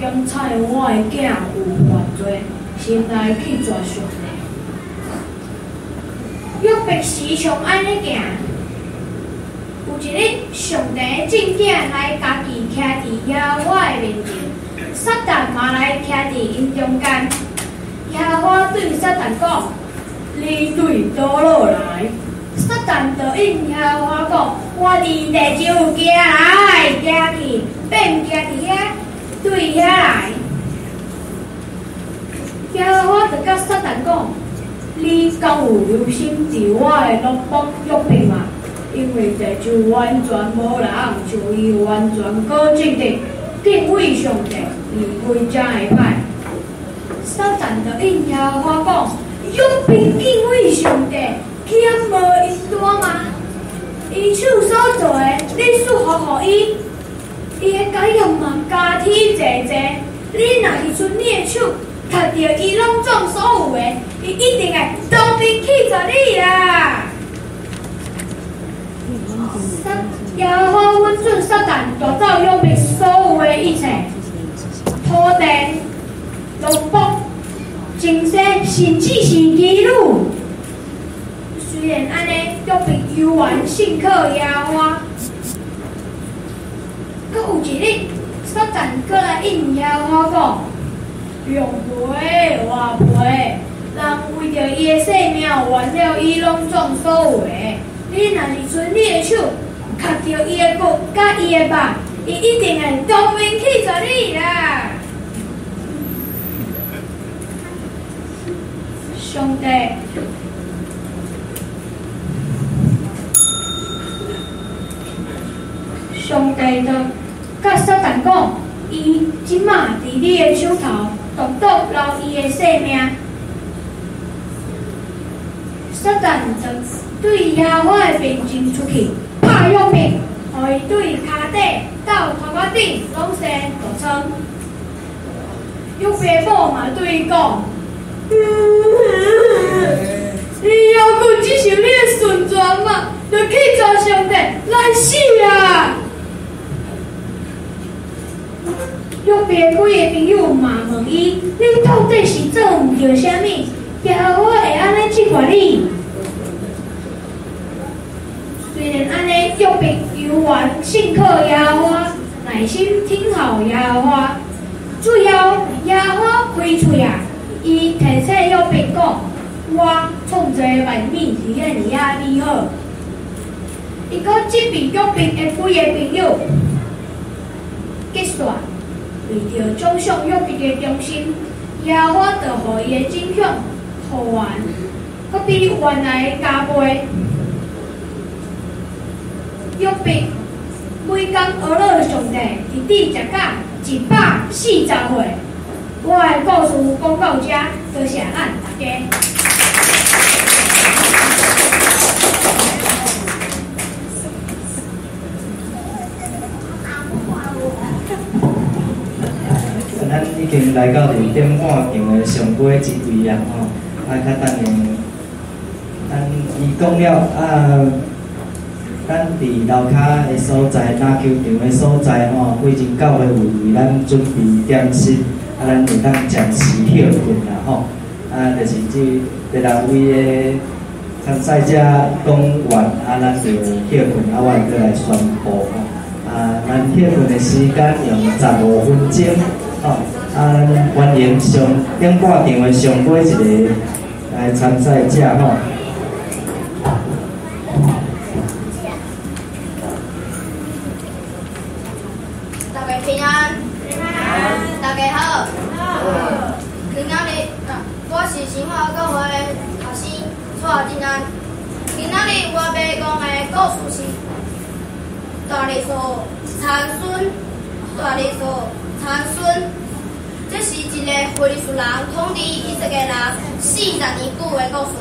檢查我的囝有犯罪，心內去絕上帝。約伯時常按呢行。有一日，上帝的正囝來家己徛佇耶和華的面前，撒旦嘛來徛佇𪜶中間。耶和華對撒旦講：你對佗落來？撒旦就應耶和華講：我佇地周行來行去，變行佇遐，對遐來。耶和敢有留心佇我的奴僕約伯嗎？因為地上完全無人像伊完全閣正直，敬畏上帝，離開正的歹。撒旦就應耶和華講：約伯敬畏上帝，敢無因單嗎？伊手所做的，你賜福予伊，伊的家業嘛加添濟濟。你若是伸你的手，抾著伊攏總所有的，伊一定會當面棄絕你啦！耶和華允准撒旦奪走約伯所有的一切，土地、奴僕、情勢，甚至是兒女。雖然按呢，約伯猶原信靠耶和華。閣有一日，撒旦閣來應耶和華講：用皮換皮，人為著伊的性命還了伊攏總所有的。你若是伸你的手，抾著伊的骨佮伊的肉，伊一定會當面棄絕你啦！上帝，上帝就佮撒旦講，伊這馬佇你的手頭，獨獨留伊的性命。撒旦就對耶和華的面前出去，拍約伯，予伊對跤底到頭殼頂攏生毒瘡。約伯某嘛對伊講：你猶閣只想你的順權嘛，就去求上帝來死啊！約伯幾個朋友嘛問伊：你到底是做毋著啥物？耶和華會按呢處罰你？雖然按呢，約伯猶原信靠耶和華，耐心聽候耶和華。最後，耶和華開喙啊，伊提醒約伯講：我創造的萬物是遐爾仔美好。伊閣責備約伯的幾个朋友，結束，為著獎賞約伯的忠心，耶和華就予伊的影響復原，閣比原來加倍。約伯每工呵咾上帝，直至食到140歲。我的故事講到這，多謝咱大家。咱已經來到點半場的上尾一位啊吼，啊，較等下，咱伊講了啊，咱佇樓跤的所在，籃球場的所在吼，貴真教會有為咱準備點心，啊，咱會當暫時歇睏啦吼，啊，就是這第六位的參賽者講完，啊，咱就歇睏，啊，我會閣來宣布吼，啊，咱歇睏的時間用15分鐘。哦，啊，咱歡迎上點半場的上尾一個來參賽者吼。大家平安，大家好。今仔日，我是新華教會的學生蔡振安。今仔日我欲講的故事是大力士參孫，大力士參孫。這是一個非利士人統治以色列人40年久的故事。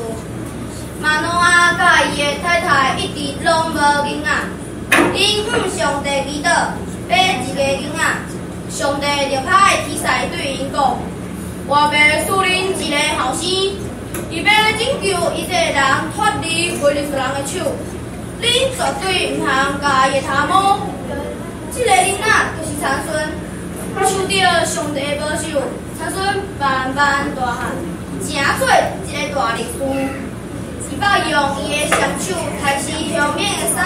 瑪挪亞佮伊的太太一直攏無囡仔，𪜶向上帝祈禱，欲一個囡仔，上帝就派天使對𪜶講：我欲賜恁一個後生，伊欲拯救以色列人脫離非利士人的手，恁絕對毋通共伊的頭毛。這個囡仔就是參孫。受著上帝的保守，參孫慢慢大漢，成做一個大力士。伊捌用伊的雙手刣死凶猛的獅，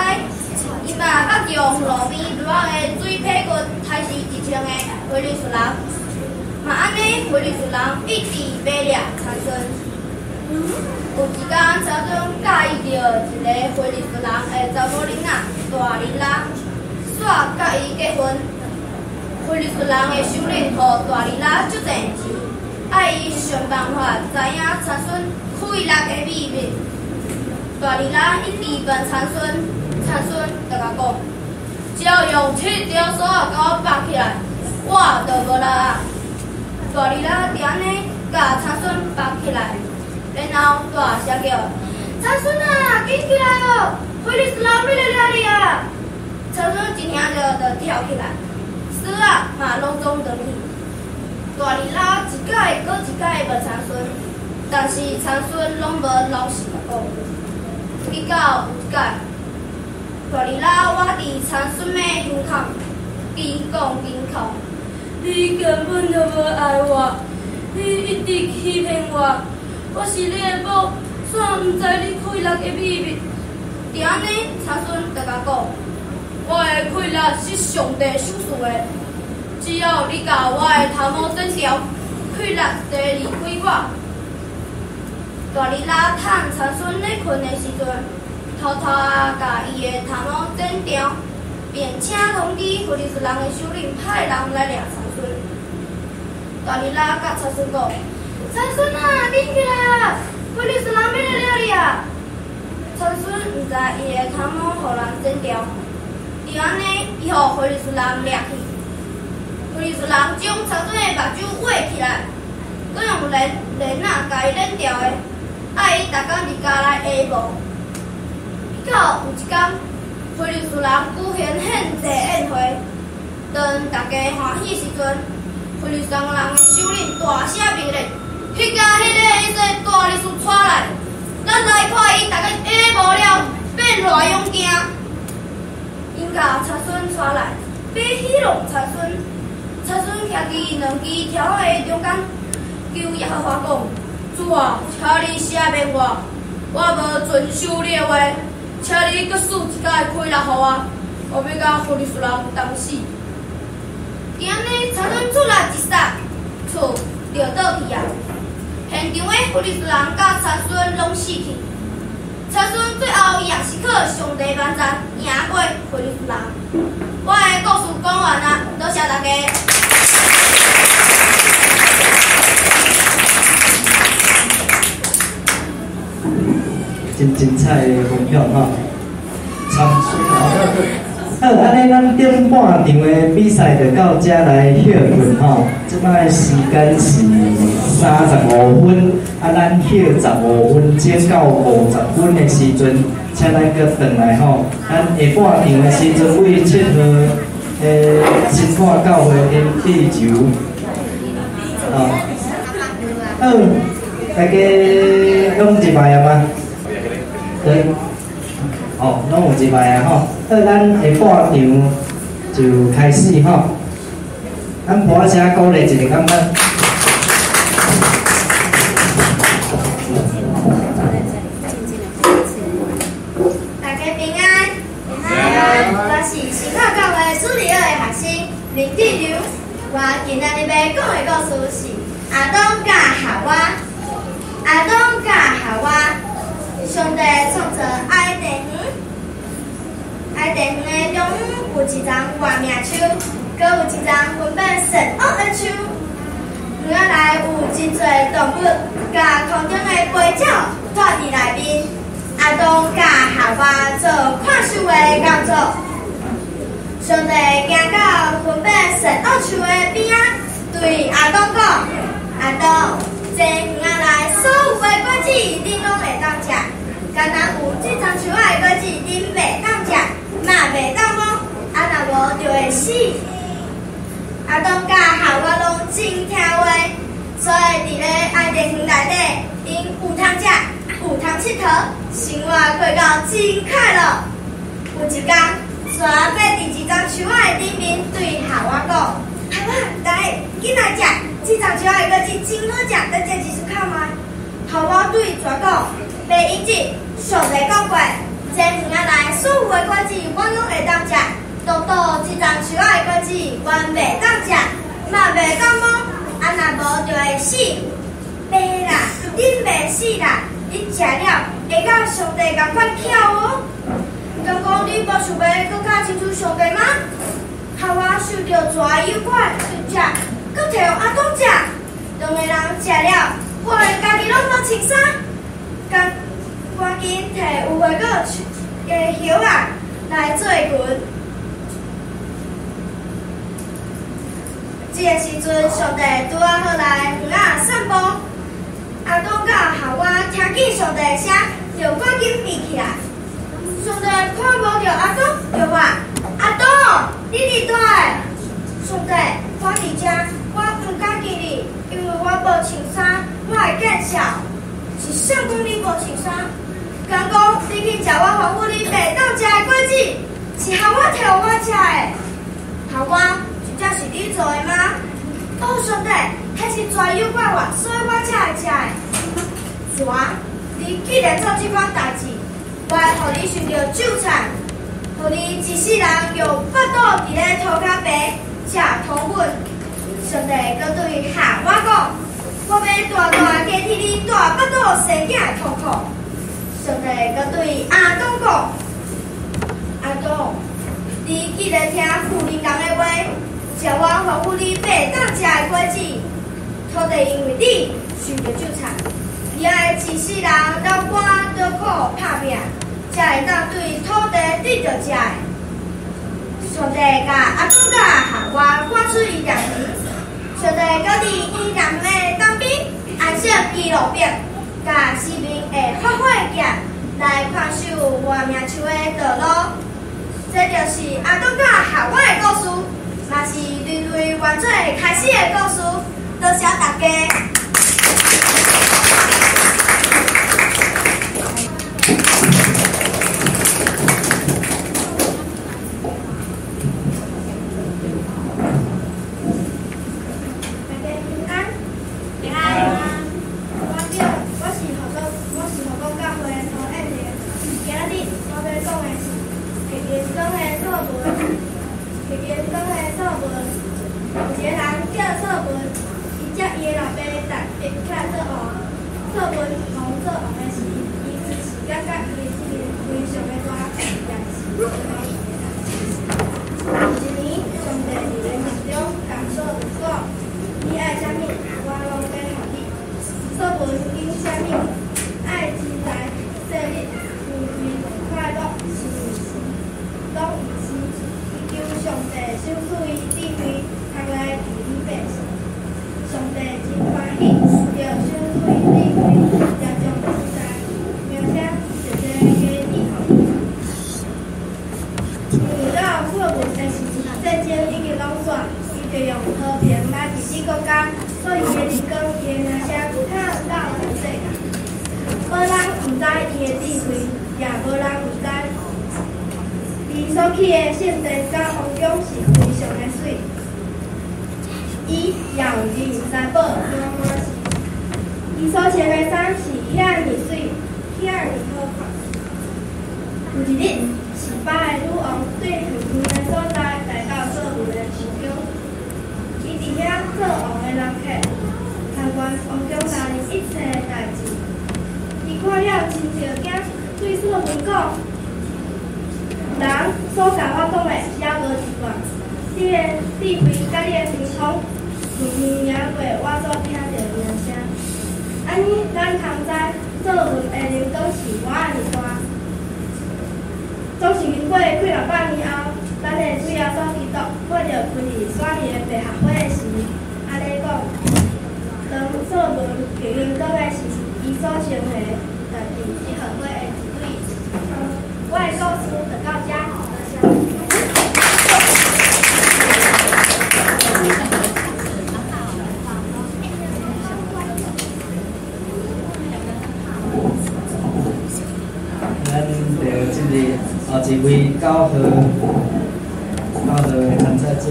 伊嘛捌用路邊蘆仔的水皮骨刣死1000个非利士人。嘛按呢，非利士人一直欲掠參孫。有一工，參孫佮意著一个非利士人的查某囡仔大利拉，煞佮伊結婚。非利士人的首領予大利拉足濟錢，愛伊想辦法知影參孫快樂的秘密。大利拉一直問參孫，參孫就共講：只要用七條索仔共我綁起來，我就無力啊。大利拉就按呢共參孫綁起來，然後大聲叫：參孫啊，緊起來哦！非利士人欲來掠你啊！參孫一聽著就跳起來，索仔嘛攏總斷去。大利拉一擺閣一擺問參孫，但是參孫攏無老實共講。直到有一擺，大利拉倚佇參孫的胸口，緊講緊哭：你根本就無愛我，你一直欺騙我，我是你的某，煞毋知你快樂的秘密。就按呢，參孫就共講：我的快樂是上帝賞賜的，只要你共我的頭毛剪掉，快樂就會離開我。大利拉趁參孫咧睏的時陣，偷偷仔共伊的頭毛剪掉，並且通知非利士人的首領派人來掠參孫。大利拉佮參孫講：參孫啊，緊起來啊！非利士人欲來掠你啊！參孫毋知伊的頭毛予人剪掉，就按呢，伊予非利士人掠去。非利士人將參孫的目睭挖起來，閣用鏈鏈仔共伊鏈牢的，愛伊逐工佇家內下墓。直到有一工，非利士人舉行獻祭宴會，當大家歡喜時陣，非利士人的首領大聲命令：彼共彼个彼个大力士帶來，咱來看伊逐日下墓了變偌勇健。𪜶共參孫帶來，欲戲弄參孫。參孫徛佇兩支柱的中間，求耶和華講：主啊，請你赦免我，我無遵守你的話，請你閣賜一擺氣力予我，我欲佮非利士人同死。就按呢，參孫出力一殺，厝就倒去啊！現場的非利士人佮參孫攏死去。參孫最後也是靠上帝幫贊贏過非利士人。我的故事講完啊，多謝大家。真精彩的分享吼，參孫吼。好，按呢咱頂半場的比賽就到這來歇睏吼。這擺時間是35分，啊，咱歇15分鐘到50分的時陣，請咱閣轉來吼。咱下半場的時陣為7號的新化教會林志洲，吼。好，大家攏入來啊嗎？對，哦，攏有入來啊吼。好，咱下半場就開始吼。咱破聲鼓勵一下，感覺。大家平安，平安。我是新化教會主日學的學生林志柔。我今仔日欲講的故事是亞當佮夏娃。亞當佮夏娃，上帝創造伊甸園，伊甸園的中央有一叢活命樹，閣有一叢分別善惡的樹。園仔內有真濟動物，佮空中的飛鳥住佇內面。亞當佮夏娃做看守的工作。上帝行到分別善惡樹的邊仔，對亞當講：亞當，這園仔內所有的果子，恁攏會當食，干焦有這叢樹仔的果子，恁袂當食，嘛袂當摸，啊若無就會死。亞當佮夏娃攏真聽話，所以佇咧伊甸園內底，𪜶有通食，有通𨑨迌，生活過到真快樂。有一工，蛇爬佇一叢樹仔的頂面，對夏娃講：夏娃，來，緊來食，這叢樹仔的果子真好食，咱食一絲看覓。夏娃對蛇講：袂用得，上帝講過，這園仔內所有的果子，阮攏會當食，獨獨這叢樹仔的果子，阮袂當食，嘛袂當摸，啊若無就會死。袂啦，恁袂死啦，你食了會佮上帝仝款巧哦。敢講你無想欲閣較親像上帝嗎？夏娃受著蛇的誘惑，就食，閣提予亞當食。當两个人食了，发現家己攏無穿衫，趕趕緊提無花果樹的葉仔來做裙。這个時陣，上帝拄仔好來園仔散步，亞當佮夏娃聽見上帝的聲，就趕緊避起來。上帝看無著亞當，就話：亞當，你佇佗？上帝，我佇遮，我毋敢見你，因為我無穿衫，我會見笑。是啥講你無穿衫？敢講你去食我吩咐你袂當食的果子，是夏娃提予我食的。夏娃，真正是你做的嗎？哦，上帝，彼是蛇誘惑我，所以我才會食的。蛇，你既然做這款代誌，我會予你受著咒詛，予你一世人用腹肚佇咧塗跤白食糖粉。上帝閣對夏娃講：我欲大大加添你大腹肚生囝的痛苦。上帝閣對亞當講：亞當，你既然聽婦人的話，食我吩咐你袂當食的果子，土地因為你受著咒詛，你愛一世人流汗勞苦拍拚，才會當對土地得著食的。上帝共亞當佮夏娃趕出伊甸園，上帝閣佇伊甸園的東邊安設基路伯，共四面的發火劍來看守活命樹的道路。這就是亞當佮夏娃的故事，嘛是人類原罪開始的故事。多謝大家。大家平安，平安。我是护國教會的涂燕玲。今仔日我欲講的是客人講的作文。客人講的作文，有一个人叫作文，伊接伊的老爸陳伯起來做王。作文王做王的時，伊其實感覺伊的責任非常的大，也是相當的重。有一年，上帝佇咧夢中共作文講：你愛啥物，我攏欲予你。作文揀啥物？愛錢財、勢力、富貴、快樂，是毋是？攏毋是。伊求上帝賞賜伊智慧，通來治理百姓。上帝真歡喜，就賞賜伊智慧，也將錢財、名聲濟濟加賜予伊。因為到作文的時陣，戰爭已經攏煞，伊就用和平來治理國家，所以伊的榮光、伊的名聲響到全世界。無人毋知伊的智慧，也無人毋知伊所起的聖殿佮王宮是非常的媠。伊也有金財寶滿滿是，伊所穿的衫是遐爾媠，遐爾好看。有一日，示巴的女王對遠遠的所在來到作文的王宮，伊佇遐做王的人客，參觀王宮內一切的代誌。伊看了真著驚，對所羅門講：人所共我講的，猶無一半。你的智慧佮你的神通，遠遠贏過我所聽著的名聲。按呢，咱通知作文的靈光是偌爾大。總是經過幾若百年後，咱的主耶穌基督看著開佇山裡的百合花的時，按呢講：當作文結靈光的時，伊所穿的，就是這荷花的一蕊。我的故事就到這，多謝。咱就進入後一位9號的參賽者。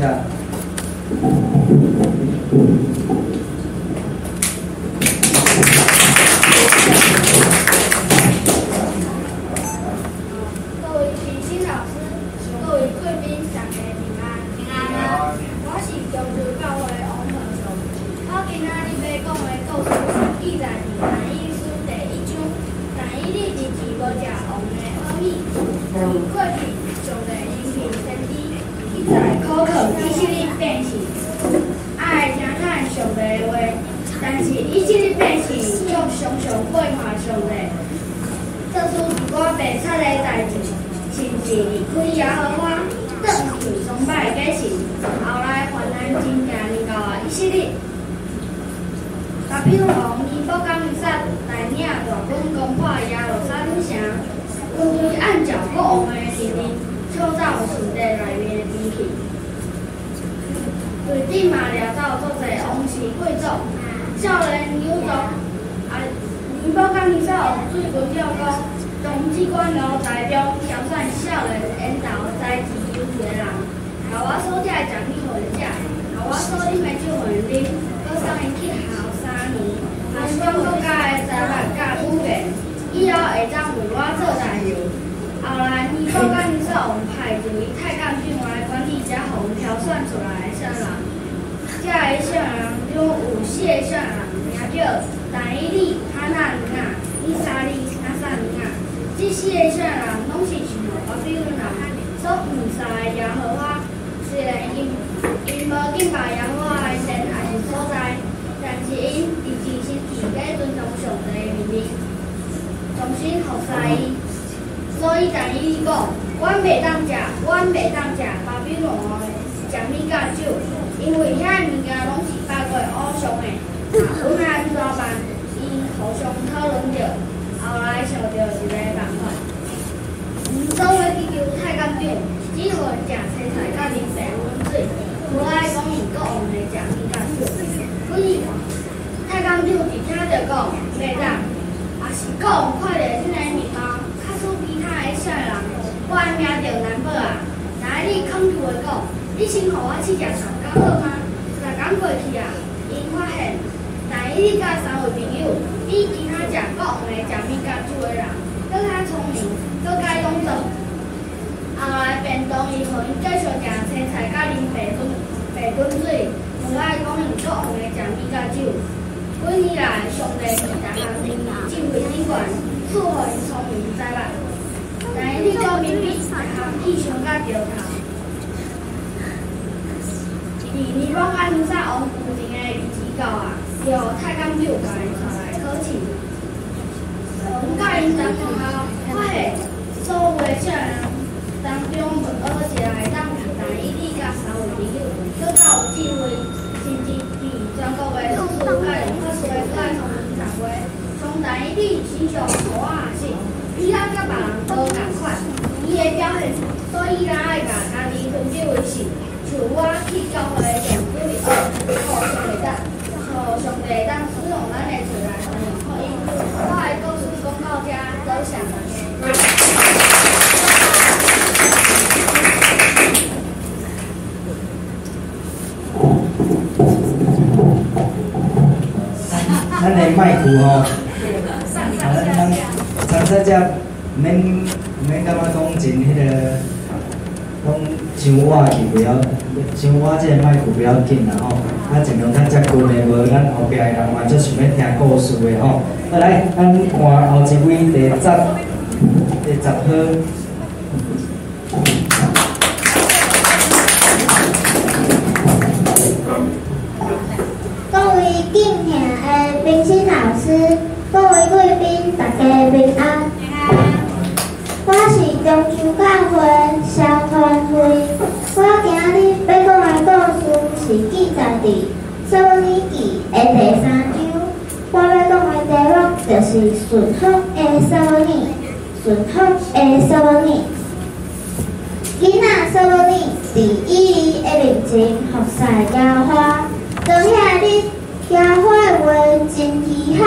各位評審老師，各位貴賓，大家平安。平安。我是中州教會王和祥。我今仔日欲講的故事是記載佇但以理書第一章。但以理日期無食王的好米，是過去上帝應許先知記載苦靠以色列百姓，愛聽咱上帝的話，但但是以色列百姓却常常背叛上帝，做出一寡白贼的代志，甚至离开耶和华，转去崇拜假神。后来患难真正临到啊以色列。巴比伦王尼布甲尼撒带领大军攻破耶路撒冷城，军队按照国王的命令，抢走圣殿内面的机器。队长嘛掠走足济王室贵族。少年有族啊，尼布甲尼撒王对军长讲，从这款奴才中挑选少年缘投才智优秀的人，共我所食的食物予𪜶食，共我所啉的酒予𪜶啉，阁送𪜶去学3年，学全国家的才物佮语言，以后会当为我做代志。后来尼布甲尼撒王派一位太监长来管理遮予挑选出来的少年人。遮个少年人中有四个少年人，名叫但以理、哈拿尼亚、米沙利、亚撒尼亚。这四个少年人拢是像巴比伦人所误杀的耶和华。虽然𪜶无敬拜耶和华的神抑是所在，但是𪜶伫真心伫咧尊重上帝的命令，忠心服侍伊。所以但以理讲，阮袂当食，阮袂当食巴比伦王的食物佮酒，因为遐个物件拢是拜过偶像的。啊，阮爱按怎办？𪜶互相讨论著，后来想著一个办法。𪜶做伙去求太监长，只予𪜶食青菜佮啉白温水，无爱讲用国王的食物佮酒。几日，太监长一听著讲袂当，也是国王看著这个面貌，较输其他的少年人，我的命著难保啊！但以理恳求的讲，你先予我试食上较好吗？10工过去啊，𪜶发现，但以理佮三位朋友比其他食国王的食物佮酒的人，阁较聪明，阁较勇壮。后来便同意予𪜶继续食青菜佮啉白滚水，无爱讲用国王的食物佮酒。几年来，上帝伫逐项智慧顶悬赐予𪜶聪明才物。但以理阁明比逐项去相佮著头。伫尼布甲尼撒王宫前的日子到啊，予太监长共𪜶带来考试。王佮𪜶谈判后，发现所有的少年人当中，无学一个会当比但以理佮三位朋友阁较有智慧，甚至伫全国的术士佮法师阁爱聪明才华。从但以理身上，予我学习，比咱佮别人无仝款，伊的表现，所以咱爱共家己分别为圣。像我去教会上主日学，予上帝会当使用咱的嘴来传扬福音。我的故事讲到遮，多谢大家。咱的麦克吼，啊，咱参赛者毋免感觉讲真彼个，讲伤倚去袂晓，伤倚这个麦克不要紧啦吼，啊尽量较接近的，无咱后壁的人嘛足想欲听故事的吼。好来，咱换后一位第十号。各位敬听的评审老师，各位贵宾，大家平安。我是中秋教会萧传辉，我今日欲讲的故事是记载伫《撒母耳记》的第三章。我欲讲的题目就是顺服的撒母耳，顺服的撒母耳。囡仔撒母耳伫以利的面前服侍耶和华，当遐日耶和华的话真稀罕，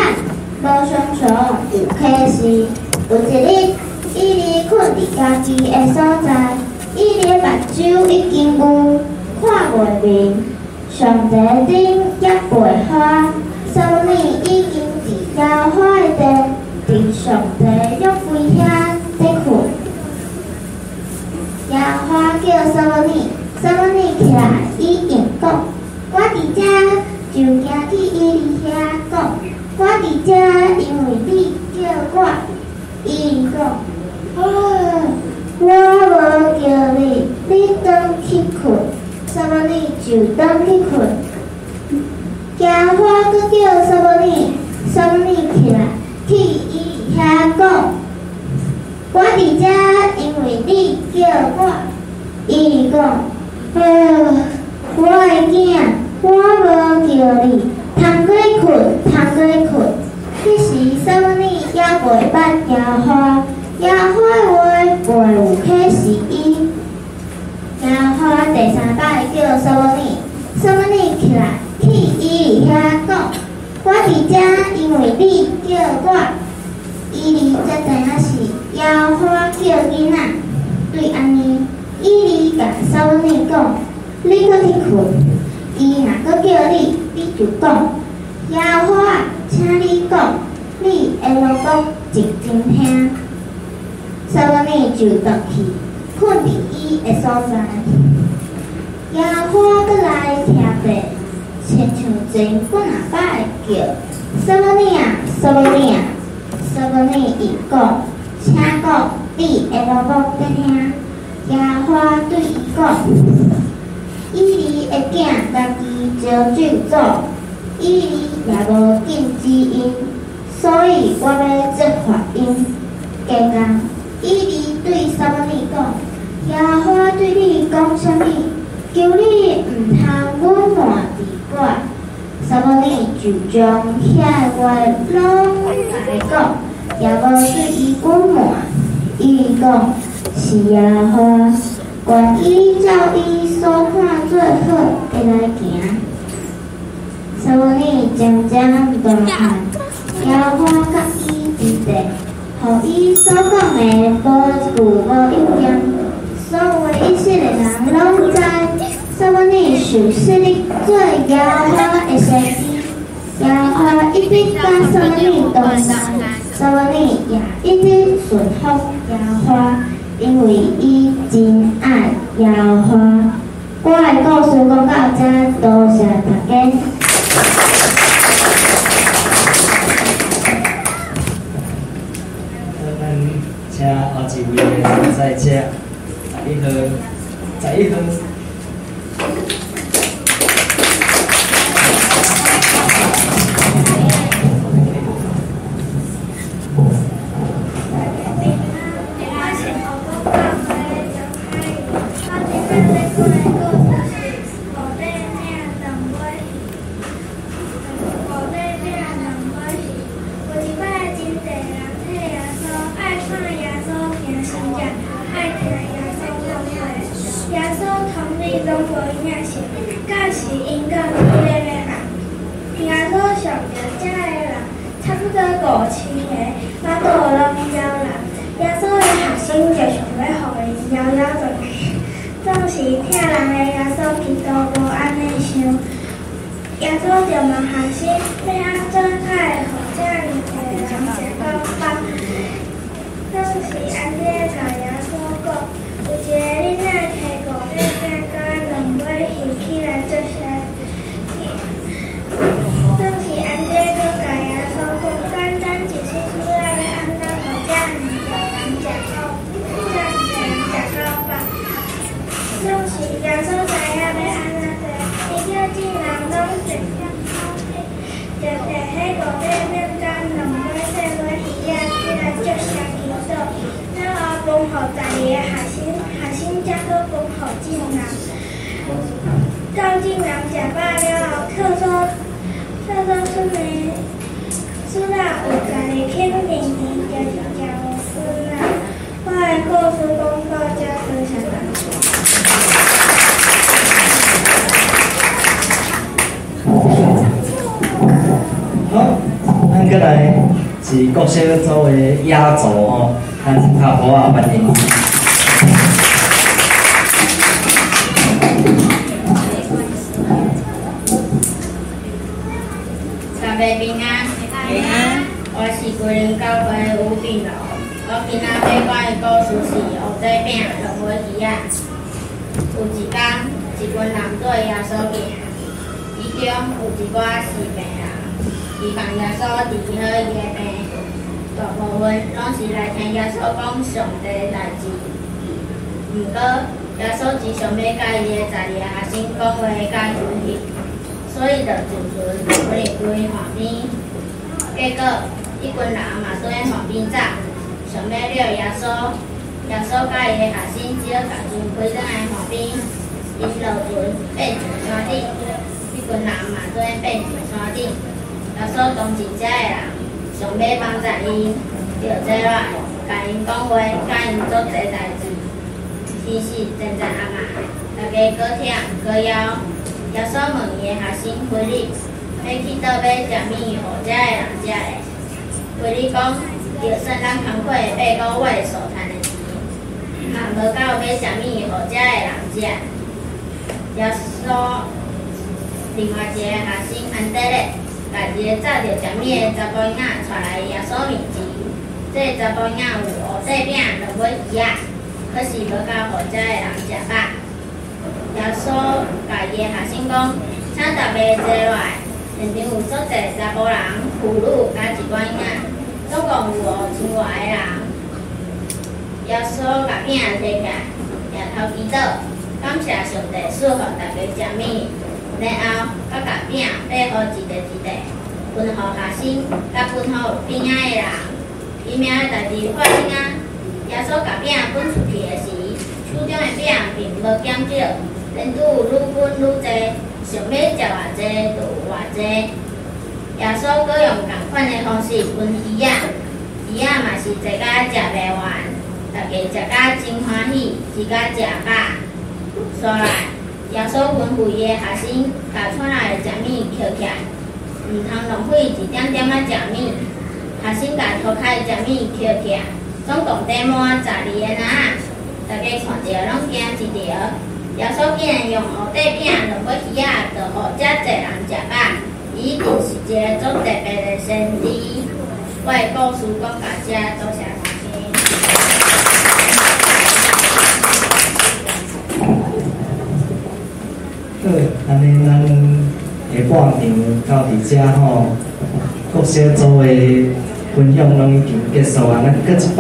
无常常有启示。有一日，以利困伫家己的所在，以利的目睭已经有看袂明，上帝顶约柜花，撒母耳已经伫耶和华的殿，伫上帝约柜遐咧困。耶和华叫撒母耳，撒母耳起来，伊应讲：我伫遮，就行去以利遐讲：我伫遮，因为你叫我。以利讲：啊，我无叫你，你转去困。撒母耳就转去困。耶和华閣叫撒母耳，撒母耳起來去以利遐講：我佇遮，因為你叫我。以利講：我的囝，我無叫你，通過睏，通過睏。彼時撒母耳猶袂捌耶和華，耶和華的話袂有啟示伊。耶和華第三擺叫撒母耳，撒母耳起來去以利遐講：我佇遮，因為你叫我。以利才知影是耶和華叫囡仔。對按呢，以利共撒母耳講：你閣去睏，伊若閣叫你，你就講：耶和華，請你講，你的奴僕靜靜聽。撒母耳就轉去，睏佇伊的所在。耶和華閣來聽著，親像前幾若擺叫：撒母耳啊，撒母耳啊！撒母耳伊講：請講，你的奴僕在聽。耶和華對伊講：以利的囝家己招咒詛，以利也無禁止𪜶，所以我欲責罰𪜶。加工，以利對撒母耳講：耶和華對你講啥物？求你毋通隱瞞佇我。撒母耳就將遐話攏共伊講，也無對伊隱瞞。以利講：是耶和華，願伊照伊所看做好的來行。撒母耳漸漸大漢，耶和華佮伊佇咧，予伊所講的無一句無應驗。所有的以色列人攏知，撒母耳受設立做耶和華的先知。耶和華一直佮撒母耳同在，撒母耳也一直順服耶和華，因為伊真愛耶和華。我的故事講到這，多謝大家。咱請後一位的參賽者，11號，11號。是國小組的雅座吼，咱拍鼓仔歡迎。大家平安，平安。我是桂林教會的吳炳龍，我今仔欲講的故事是烏仔餅兩尾魚仔。有一天，一群人綴耶穌行，其中有一寡是病人，希望耶穌治好伊的病。大部分攏是來聽耶穌講上帝的代誌。毋過，耶穌只想欲佮伊的12个學生講話較熟悉。所以就坐船离开岸边。结果，彼群人嘛对岸边走，想欲掠耶稣。耶稣佮伊的学生只好共船开转来岸边，𪜶落船爬上山顶，彼群人嘛做伙爬上山顶。耶稣当真遮的人想欲帮助𪜶，就坐落来，共𪜶讲话，教𪜶足济代志。天时渐渐暗啊，大家阁忝阁枵。耶稣问伊的学生腓力，欲去佗买食物予遮的人食咧？腓力讲，就算咱工课8个月所趁的钱，嘛无够买食物予遮的人食。耶稣另外一个学生安德烈，共一个扎著食物的查埔囡仔带来耶稣面前。这个查埔囡仔有五块饼、两尾鱼仔，可是无够予遮的人食饱。耶稣共伊的学生讲，请大家坐落来。现场有足济查埔人、妇女佮一寡囡仔，总共有5000外个人。耶稣共饼提起来，举头祈祷，感谢上帝赐予大家食物，然后阁共饼擘予一块一块，分予学生，佮分予边仔的人。奇妙的代志发生啊！耶稣共饼分出去的时，手中的饼并无减少，连拄愈分愈济，想欲食偌济就有偌济。耶稣阁用仝款的方式分鱼仔，鱼仔嘛是济甲食袂完，大家食甲真欢喜，食甲食饱。煞来，耶稣吩咐伊的学生，共剩来的食物捡起来，毋通浪费一点点仔食物。学生共涂跤的食物捡起来，总共缀满12个篮仔，大家看著拢惊一趒。耶稣竟然用五块饼、两尾鱼仔，就予遮济人食饱，伊一定是一个足特别的先知。我的故事讲到遮，多谢收听。好，按呢咱下半场到伫遮吼，各小组的分享拢已经结束啊。咱阁一摆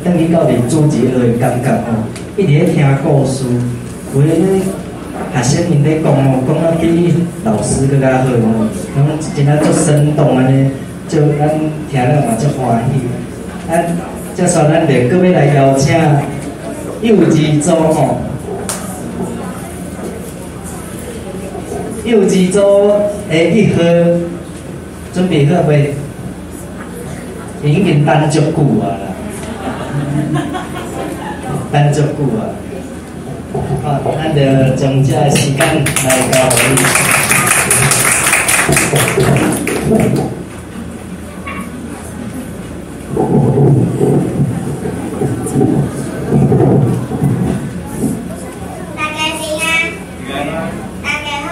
转去到伫主日学的感觉吼，一直咧听故事，有的学生𪜶咧讲吼，讲啊比老师阁较好吼，拢真正足生动按呢，足咱听了嘛足欢喜。啊，这煞咱就阁欲来邀请幼儿组吼。幼儿组的1号准备好未？已经等足久啊啦，等足久啊！好，咱就将这个时间来交予你。大家平安，大家好，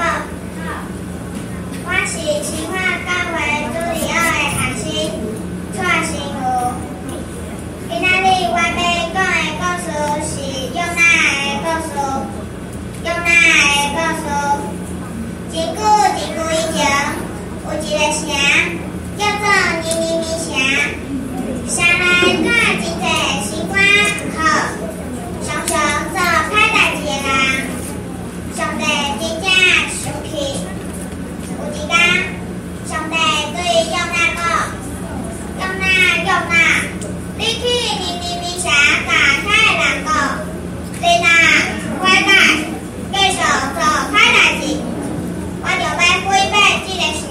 我是新化教会主日学的学生蔡新武。今仔日我欲讲的故事是约拿的故事。约拿的故事，真久真久以前，有一个城叫做尼尼微城，城内住真济神官毋好，常常做歹代志的人。上帝真正生气。有一天，上帝对约拿讲：约拿，约拿，你去尼尼微城共遐的人讲，你若悔改，继续做歹代志，我就欲毁灭这个城。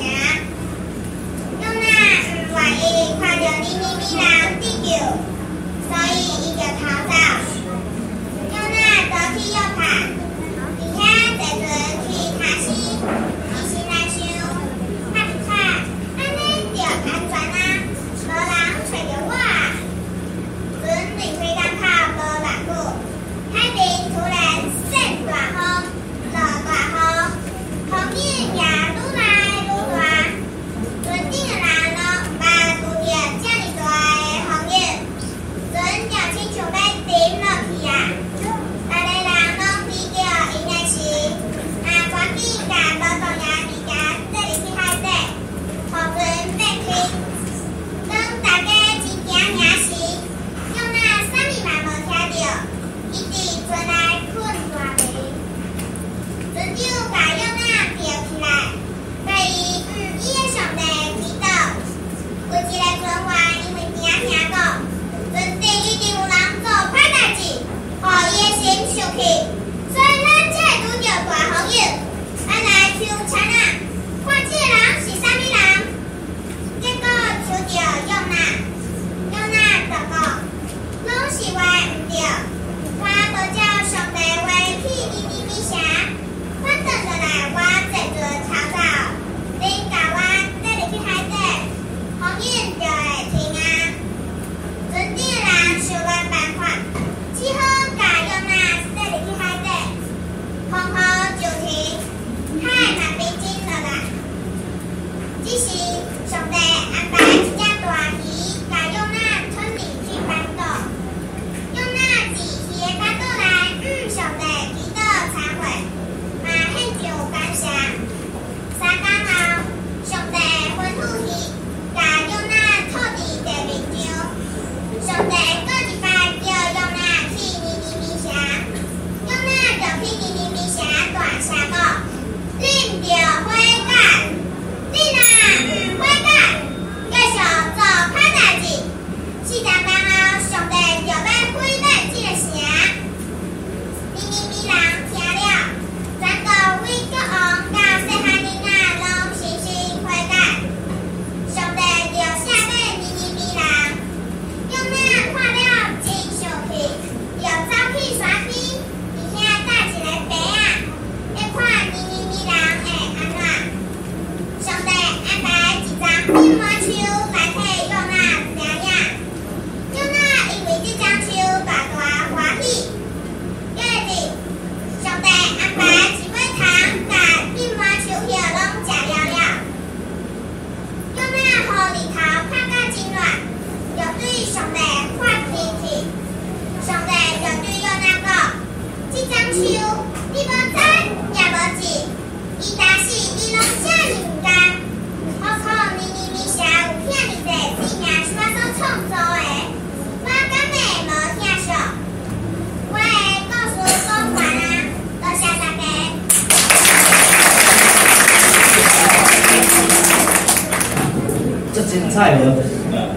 凊彩无？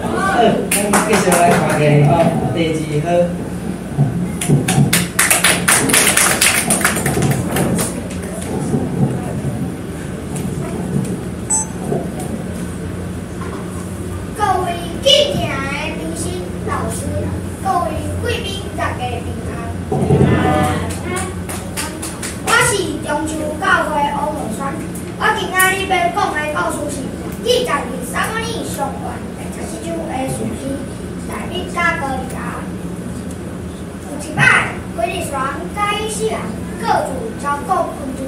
好，咱继续来看下吼，第二号。各位敬敬的评审老师，各位贵宾，大家平安。我是中秋教会欧和山，我今仔日欲讲的故事是记载伫撒母耳上卷第14章的士师大卫佮歌利亚。有一摆，非利士人佮以色列人各自招募军队，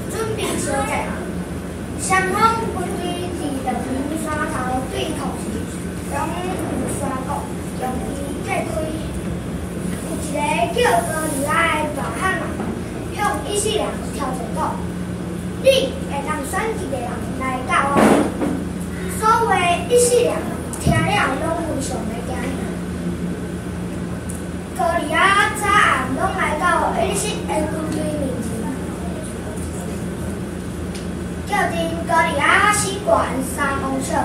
准备相战。双方军队伫两边山头对抗时，拢有山谷将伊隔开。有一个叫歌利亚的大汉人，向以色列人挑战讲：你会当选一个人来佮我比？所有的以色列人听了拢非常的惊吓。歌利亚早暗拢来到以色列军队面前，叫阵歌利亚身悬3公尺，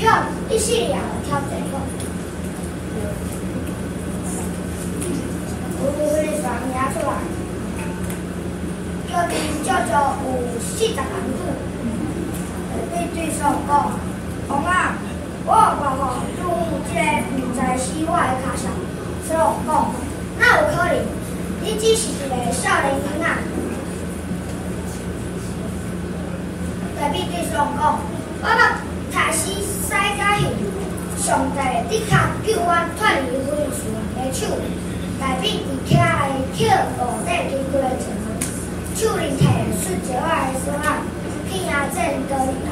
向以色列人挑战讲：有非利士人拿出来，叫阵足足有40人久。大卫对扫罗讲：王啊，我有办法对付这个毋知死活的跤手。扫罗讲：哪有可能？你只是一个少年囡仔。大卫对扫罗讲：我捌杀死狮佮熊，上帝的确救我脱离非利士人的手。大卫伫徛来捡五块金骨的前门，手里提出石仔的索仔，去迎战歌利亚。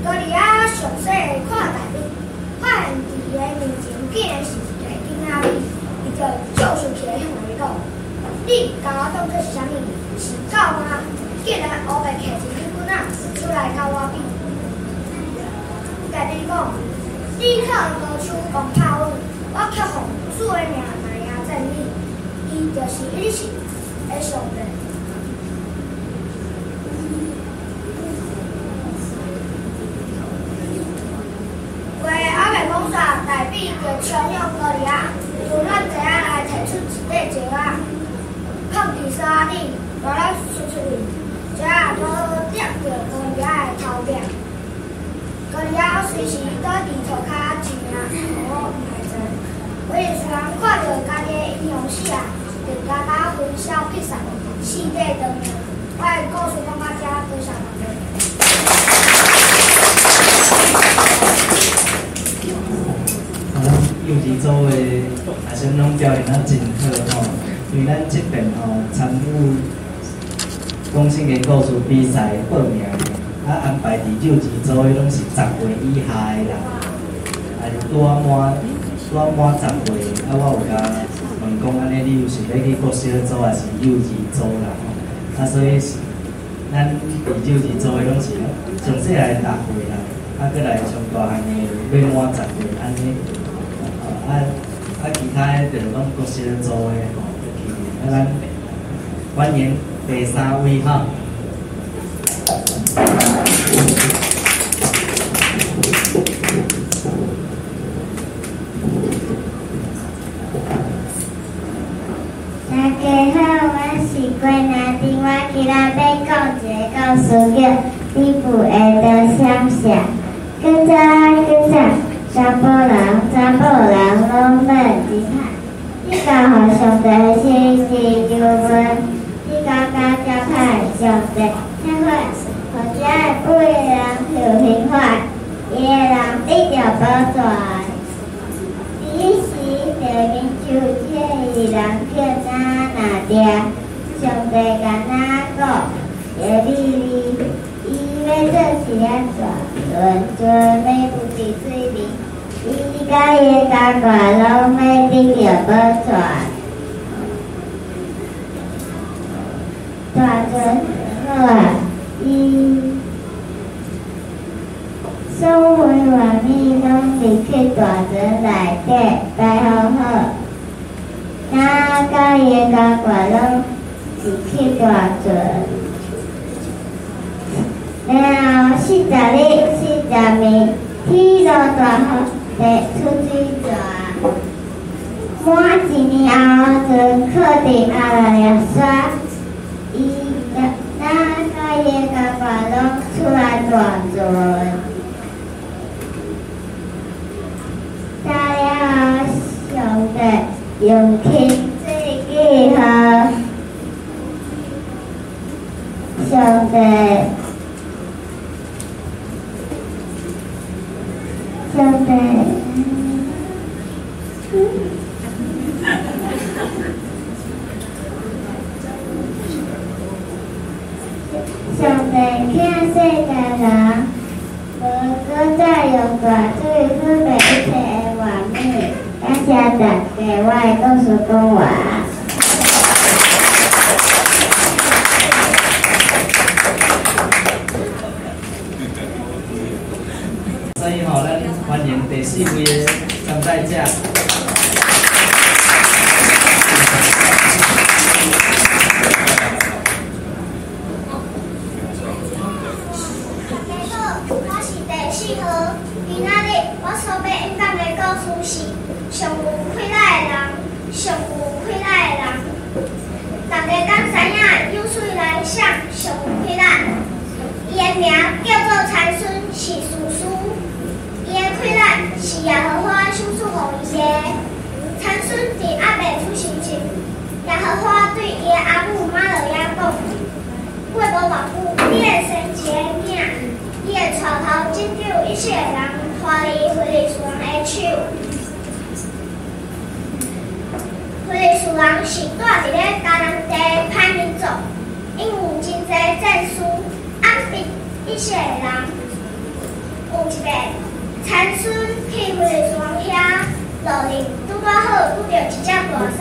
歌利亚详细看大卫，发现伫伊的面前竟然是一个囡仔儿，伊就照出起来向伊讲：你共我当作是啥物？是狗吗？竟然乌白提一支棍仔出来佮我比。大卫讲：你靠高手攻拍阮，我却奉主的名来迎战你。伊就是以色列的上帝。话还袂讲煞，大卫就冲向歌利亚，用咱石仔来提出一块石仔，放伫沙顶，大力摔出去，石仔拄好砸著歌利亚的头壁。歌利亚随时倒伫涂跤，一命呜呼毋知。非利士人看著家己的英雄死啊，就加加焚烧去杀，死底偿命。我的故事讲到遮，多谢大家。幼儿组的学生拢表现啊真好吼，因为咱这边吼参与讲圣经故事比赛报名的，啊安排伫幼儿组的拢是10岁以下的人，啊是拄仔满10岁，啊我有共问讲按呢，你有想欲去国小组还是幼儿组啦吼？啊所以是咱伫幼儿组的拢是上细汉6岁啦，啊阁来上大汉的欲满10岁按呢。其他的就拢国小组的吼，就去。啊，咱欢迎第三位哈。大家好，我是郭娜丁，我今仔欲讲一个故事，叫《底部的闪闪》。古早古早，查埔人、查某人拢变真歹。你交予上帝亲自求问，你感觉遮歹，上帝惩罚，予遮的伟人受刑罚，伊的人得著宝座。彼时地面就这个人叫拿拿嗲，上帝共拿讲，会美丽，伊欲做一粒大船，船欲浮伫水面，伊佮伊的家眷拢欲得著宝座。大船好啊，伊所有物拢入去大船内底，摆好好。拿佮伊的家眷拢入去大船。然后40日40暝，天天落大雨，地出水蛇。满一年後，就靠佇阿拉亞山，伊咱佮伊的家爸攏出來大船。打了後，上帝用清水記號，上帝，上帝。上帝疼世界人，無閣再用大水毀滅一切的活物。感謝大家，我的故事講完。所以吼，咱歡迎第四位的參賽者。大家好，我是第四號。今仔日我所欲演講的故事是上有氣力的人，上有氣力的人。大家敢知影有史以來誰上有氣力？伊的名叫做參孫，是士師。伊的氣力是耶和華賞賜予伊的。參孫佇猶未出世前，耶和華對伊的阿母瑪挪亞講：過無偌久，你會生一个囝，伊會帶頭拯救以色列人脫離非利士人的手。非利士人是住佇咧迦南地的歹民族，𪜶有真濟戰士，壓迫以色列人。有一擺，參孫去非利士人遐露營，拄拄好拄著一隻大獅。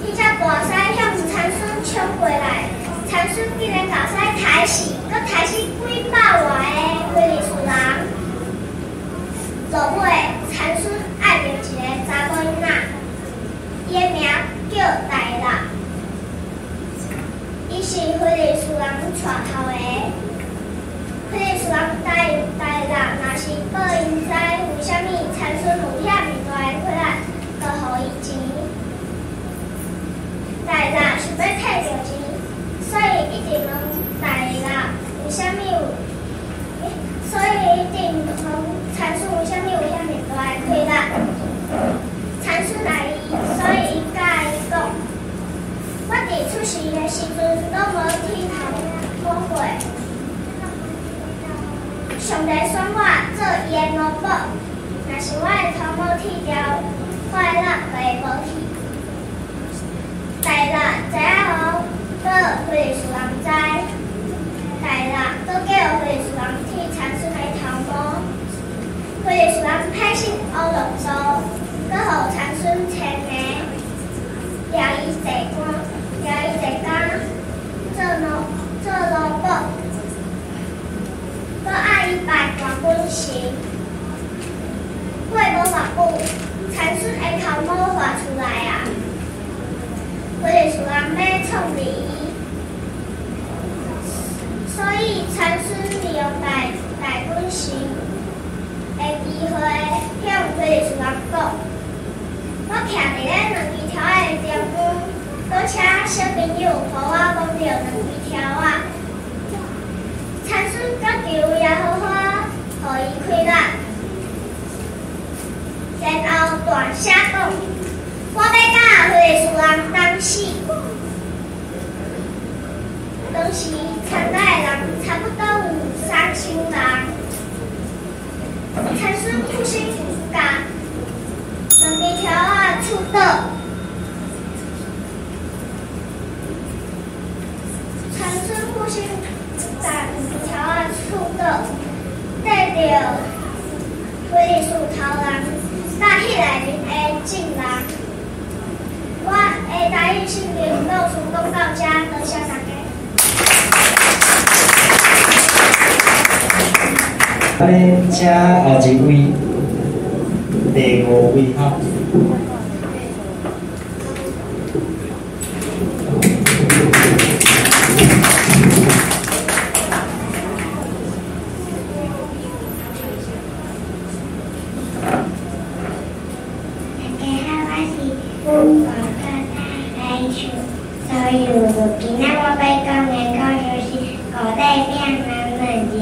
彼隻大獅向參孫衝過來，參孫竟然共獅刣死，閣刣死幾百外个非利士人。落尾，參孫愛著一个查某囡仔，伊的名叫大辣，伊是非利士人帶頭的。非利士人答應大辣，若是報𪜶知為啥物參孫有遐爾大的氣力，就予伊錢。大辣想欲退著錢，所以一直問大辣為啥物有，所以一直問參孫為啥物有遐爾大的氣力。參孫愛伊，所以伊佮伊講：我佇出世的時陣攏無剃頭毛過。上帝選我做伊的奴僕，若是我的頭毛剃掉，我的力就會無去。大辣知影予報非利士人知，大辣閣叫非利士人剃參孫的頭毛。非利士人派信烏龍做，閣予參孫千个，掠伊坐監，掠伊坐監，做奴僕，閣愛伊拜大軍神。過無偌久，參孫的頭毛發出來啊！非利士人欲創治伊，所以參孫利用大軍神的機會，向非利士人講：我徛佇咧兩支柱的中間，閣請小朋友予我摸著兩支柱仔。參孫閣求耶和華予伊氣力，然後大聲講：我欲佮非利士人同死。當時參加的人差不多有3000人。參孫屈身共兩支柱仔杵倒，參孫屈身共兩支柱仔杵倒，對著非利士頭人佮彼內面的眾人。我的台語聖經故事講到這，多謝大家。安呢，請後一位，第五位哈。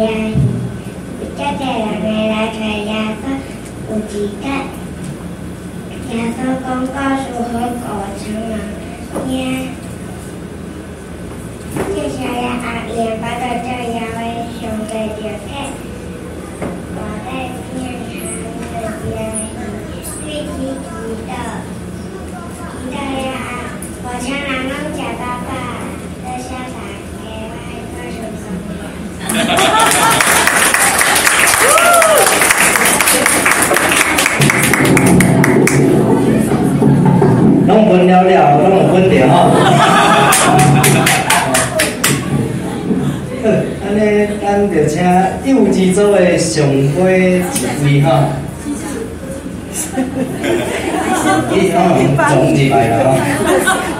仔鱼。有遮济人会来揣耶稣。有一天，耶稣讲故事予五千人听。这写了后，伊巴肚照枵的，上帝就替大块饼和两只鱼，对天祈祷，祈祷了后，五千人拢食饱饱。多谢大家，我的故事讲完。拢分了了，拢有分著吼。好，按呢，咱就请幼稚组的上尾一位吼。你吼总入来啦吼。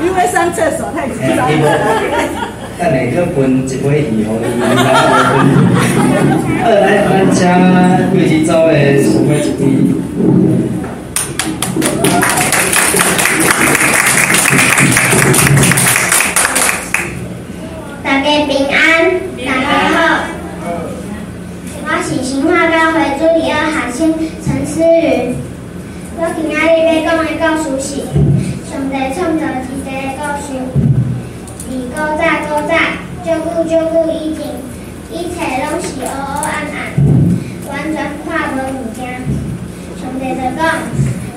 因为上厕所太紧张。等下阁分一尾鱼予伊，伊来无分。好，来，咱请幼稚组的上尾一位。大家平安，大家好，我是新化教会主日学学生陈思云。我今仔日欲讲的故事是上帝创造之地的故事。伫古早古早，足久足久以前，一切拢是乌乌暗暗，完全看无物件。上帝就讲：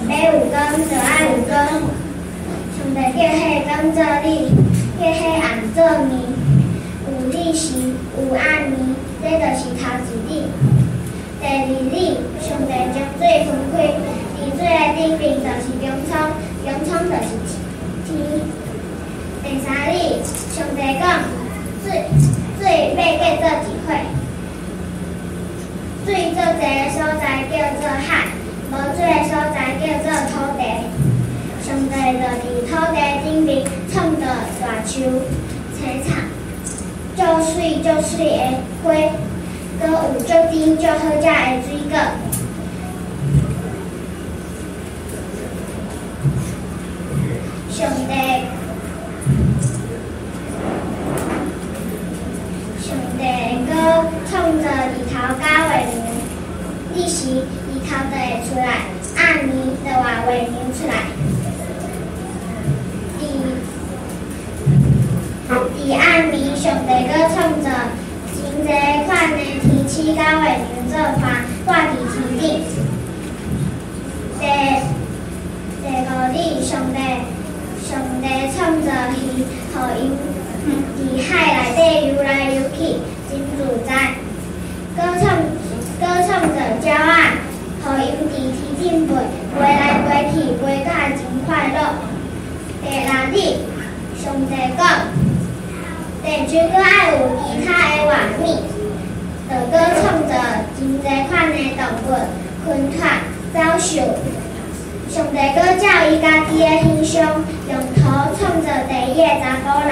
欲有光就爱有光。上帝叫彼光做日，叫彼暗做暝。有日时，有暗暝，这就是头一日。第二日，上帝将水分开，伫水的顶面就是中舱，中舱就是天。第三日，上帝讲，水水欲结做一伙，水做济的所在叫做海，无水的所在叫做土地。上帝就伫土地顶面创造大树、青草，足媠足媠的花，阁有足甜足好食的水果。上帝阁创造日头佮月亮，日时日头就会出来，暗暝就换月亮出来。伫暗暝，上帝阁创造真济款的天使佮月亮做伴，挂伫天顶。第五日，上帝创造鱼，予𪜶伫海内底游来游去，真自在。阁创造鸟仔，予𪜶伫天顶飞，飞来飞去，飞甲真快乐。第六日，上帝讲，地球阁爱有其他的活物，就阁创造真济款的动物、昆虫、走兽。上帝阁照伊家己的形象，用土创造第一个查埔人，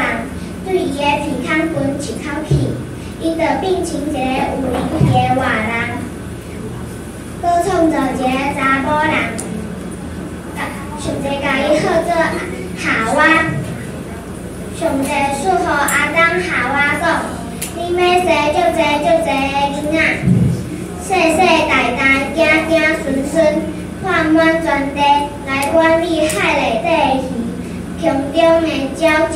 对伊的鼻孔喷一口气，伊就变成一个有灵气的活人。阁创造一个查埔人，上帝共伊号做夏娃。上帝赐予亚当、夏娃讲：恁欲生足济足济的囡仔，世世代代，子子孙孙，遍满全地，来管理海内底的鱼、空中的鸟只。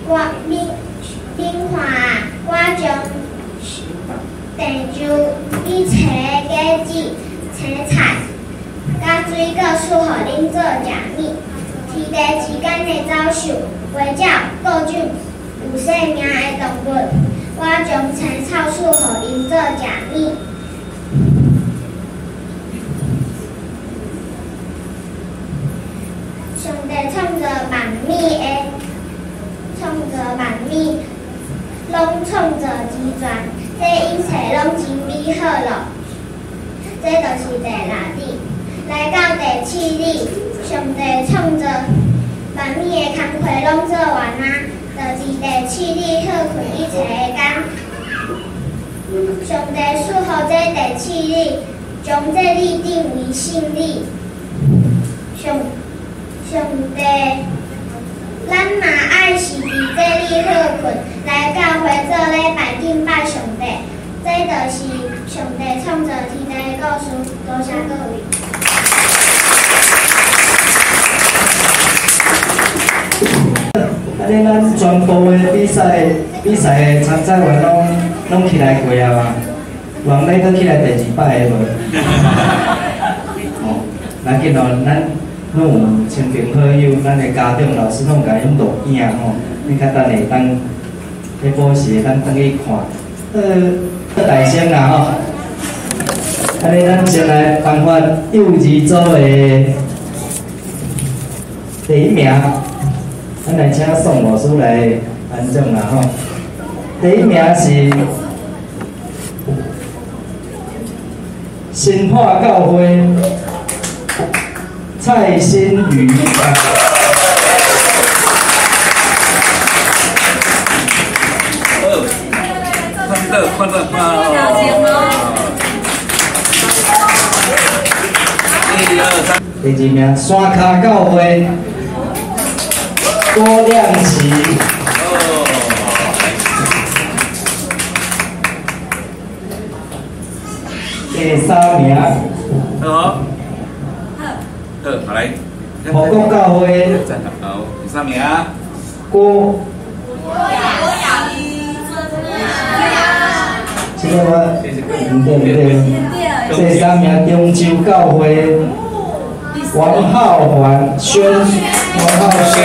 我恁看啊，我将地球一切的果子、青菜、佮水果赐予恁做食物。天地之间的走兽、花鸟、各种有生命的动物，我将青草赐予𪜶做食物。上帝创造万物的，创造万物，拢创造齐全，这一切拢真美好咯。这就是第六日，来到第七日，上帝创造万物的工课拢做完啊，就伫第七日歇困一切的工。上帝赐予这第七日，将这日定为圣日。上帝，咱嘛爱是伫这日歇困，来來教會做禮拜敬拜上帝。這就是上帝創造天地的故事。多謝各位。按呢，咱全部的比賽的參賽員攏起來過啊嘛？有人欲閣起來第二擺的無？哦，咱緊哦，咱攏有親朋好友，咱的家長、老師攏共𪜶錄影吼，你較等下當，彼補時會當轉去看。大聲啦吼！按呢，咱先來頒發幼兒組的第一名。咱來請宋老師來頒獎啦吼！第一名是新化教會蔡新宇。好，看到看到看一二三。第二名山跤教會郭亮奇。第三名。好。好，好來。護國教會。好，第三名。郭。這個我毋對毋對。第三名中州教會王浩環軒，王浩軒。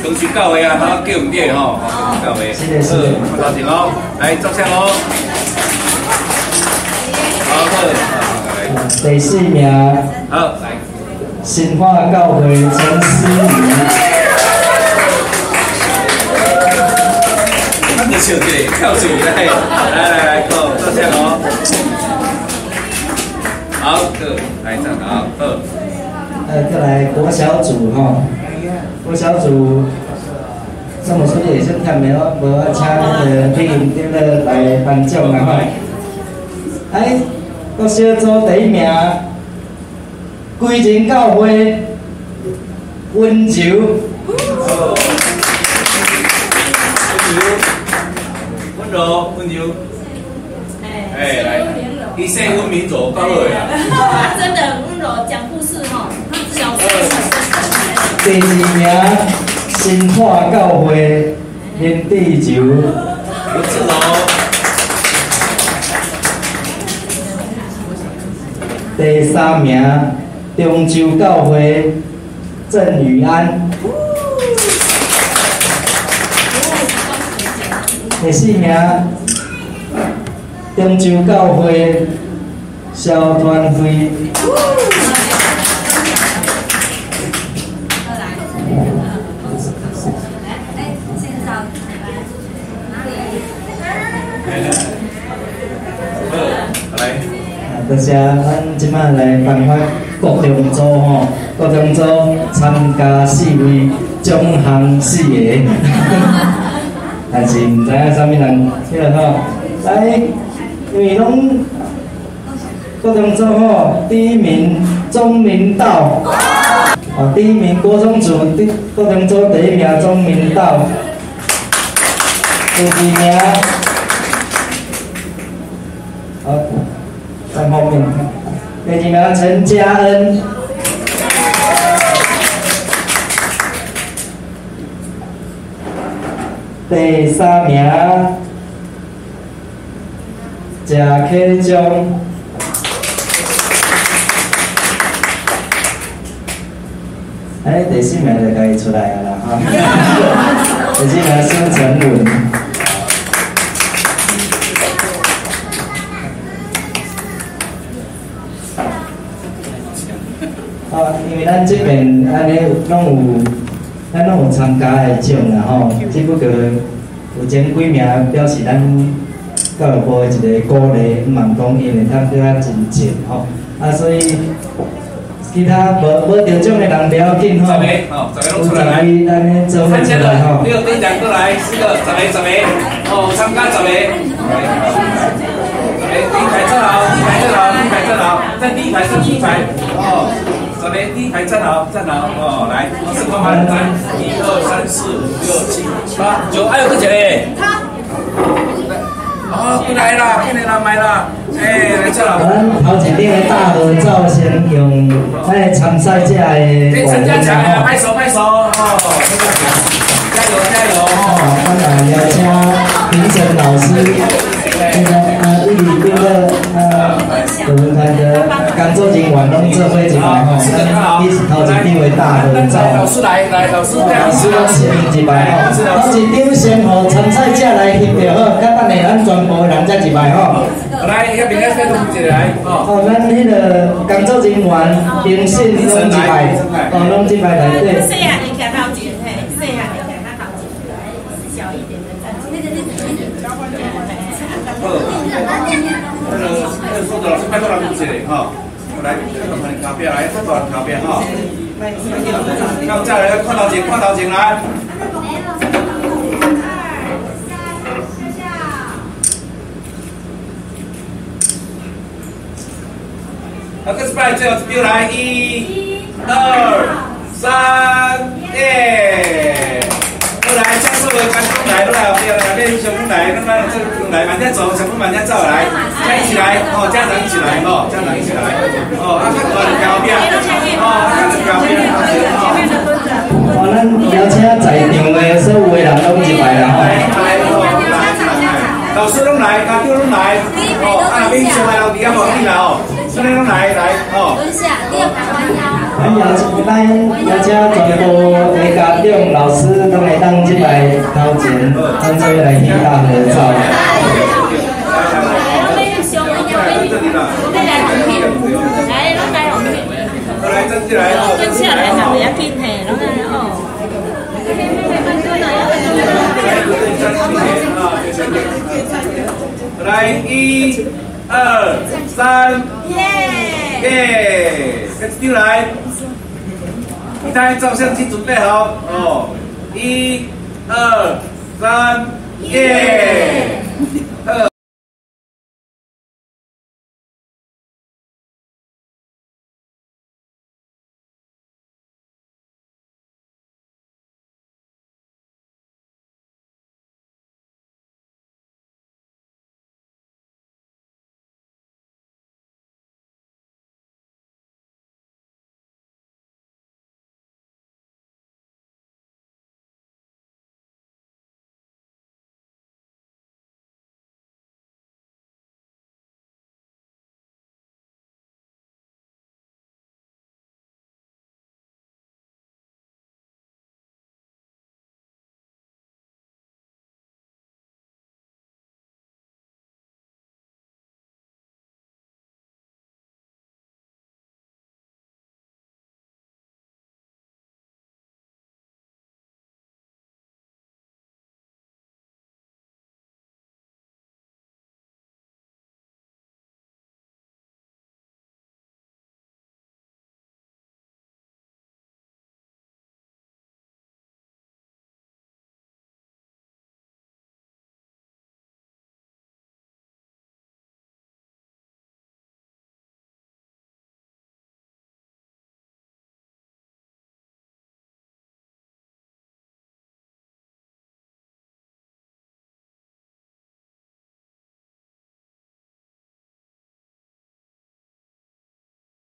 中州教會啊，哈，叫毋對吼，教會。是的，是的。好，頭前哦，來照相哦。好，好，來。第四名。好，來。新化教會陳思怡。咱就笑一个，跳水來，來來來，好，照相哦。好，好，來站好，好。再來國小組吼，國小組。宋老師你會先忝的，我無我請那個李院長來頒獎啦吼。哎，國小組第一名，歸仁教會溫柔。溫柔，溫柔。哎，來，伊姓溫明柔，夠好的啦。真的很溫柔，講故事吼，小說。第二名。新化教會林志柔，林志柔。第三名中州教會鄭宇安。第四名中州教會蕭團輝。多謝，咱這擺來頒發國中組吼，國中組參加四位，獎項四個，但是毋知影啥物人，對吼。來，因為攏國中組吼，第一名鍾明道，哦，第一名國中組，第國中組第一名鍾明道，第二名，好。在後面，第二名陳嘉恩，第三名謝啟章，哎，第四名就家己出來啊啦哈，第四名孫成文。啊，因為咱這邊按呢攏有，咱攏有參加的獎啦吼，只不過有前幾名表示咱教育部的一個鼓勵，毋茫講因會當對咱真正吼，啊所以其他無得獎的人不要緊吼，有10位咱咧做伙出來吼。你有得獎過來，四個，10個10個，哦，參加10個，10個，第一排坐好，第一排坐好，第一排坐好，在第一排，在第一排，哦。10首先第一排站好，站好哦，來，四方盤，來，一二三四五六七八九，還有個一個。哦，過來啦，過來啦，買啦，哎，來這啦。咱頭一頂的大合照先用咱的參賽者的。陳家強，拍手拍手哦，陳家強，加油加油哦！咱來邀請評審老師，那個啊，一里邊的啊，我們團的工作人員攏做伙入來吼，咱你是頭一張的大合照。老師來來，老師老師先入來吼，頭一張先予參賽者來翕著好，甲等下咱全部人才入來吼。來，遐邊咧，再動一個來。哦，咱彼個工作人員評審攏入來，哦，攏入來內底。細漢的徛頭前，嘿，細漢的徛較頭前，小一點的站起來。好，那個說的老師拜託老師一下吼，來，這個靠邊來，這個靠邊吼。到這來，看頭前，看頭前來。好，這次擺最後一張來，一、二、三，耶！好來，請所有觀眾來，來後壁來，免上來，咱咱這來慢點走，上慢點走來，家一起來，哦，家長一起來，哦，家長一起來，哦，啊，較大就後壁，哦，啊，較後壁，哦。哦，咱邀請在場的所有的人攏入來啦，吼。老師攏來，家長攏來，哦，啊，免上來老弟啊，無緊啦，哦。這邊攏來來哦。咱邀請咱邀請全部的家長、老師攏會當入來頭前，咱做伙來翕大合照。蹲下來，不要緊嘿，攏來哦。來，一、二、三，耶！耶！開始來，一台照相機準備好哦，一、二、三，耶！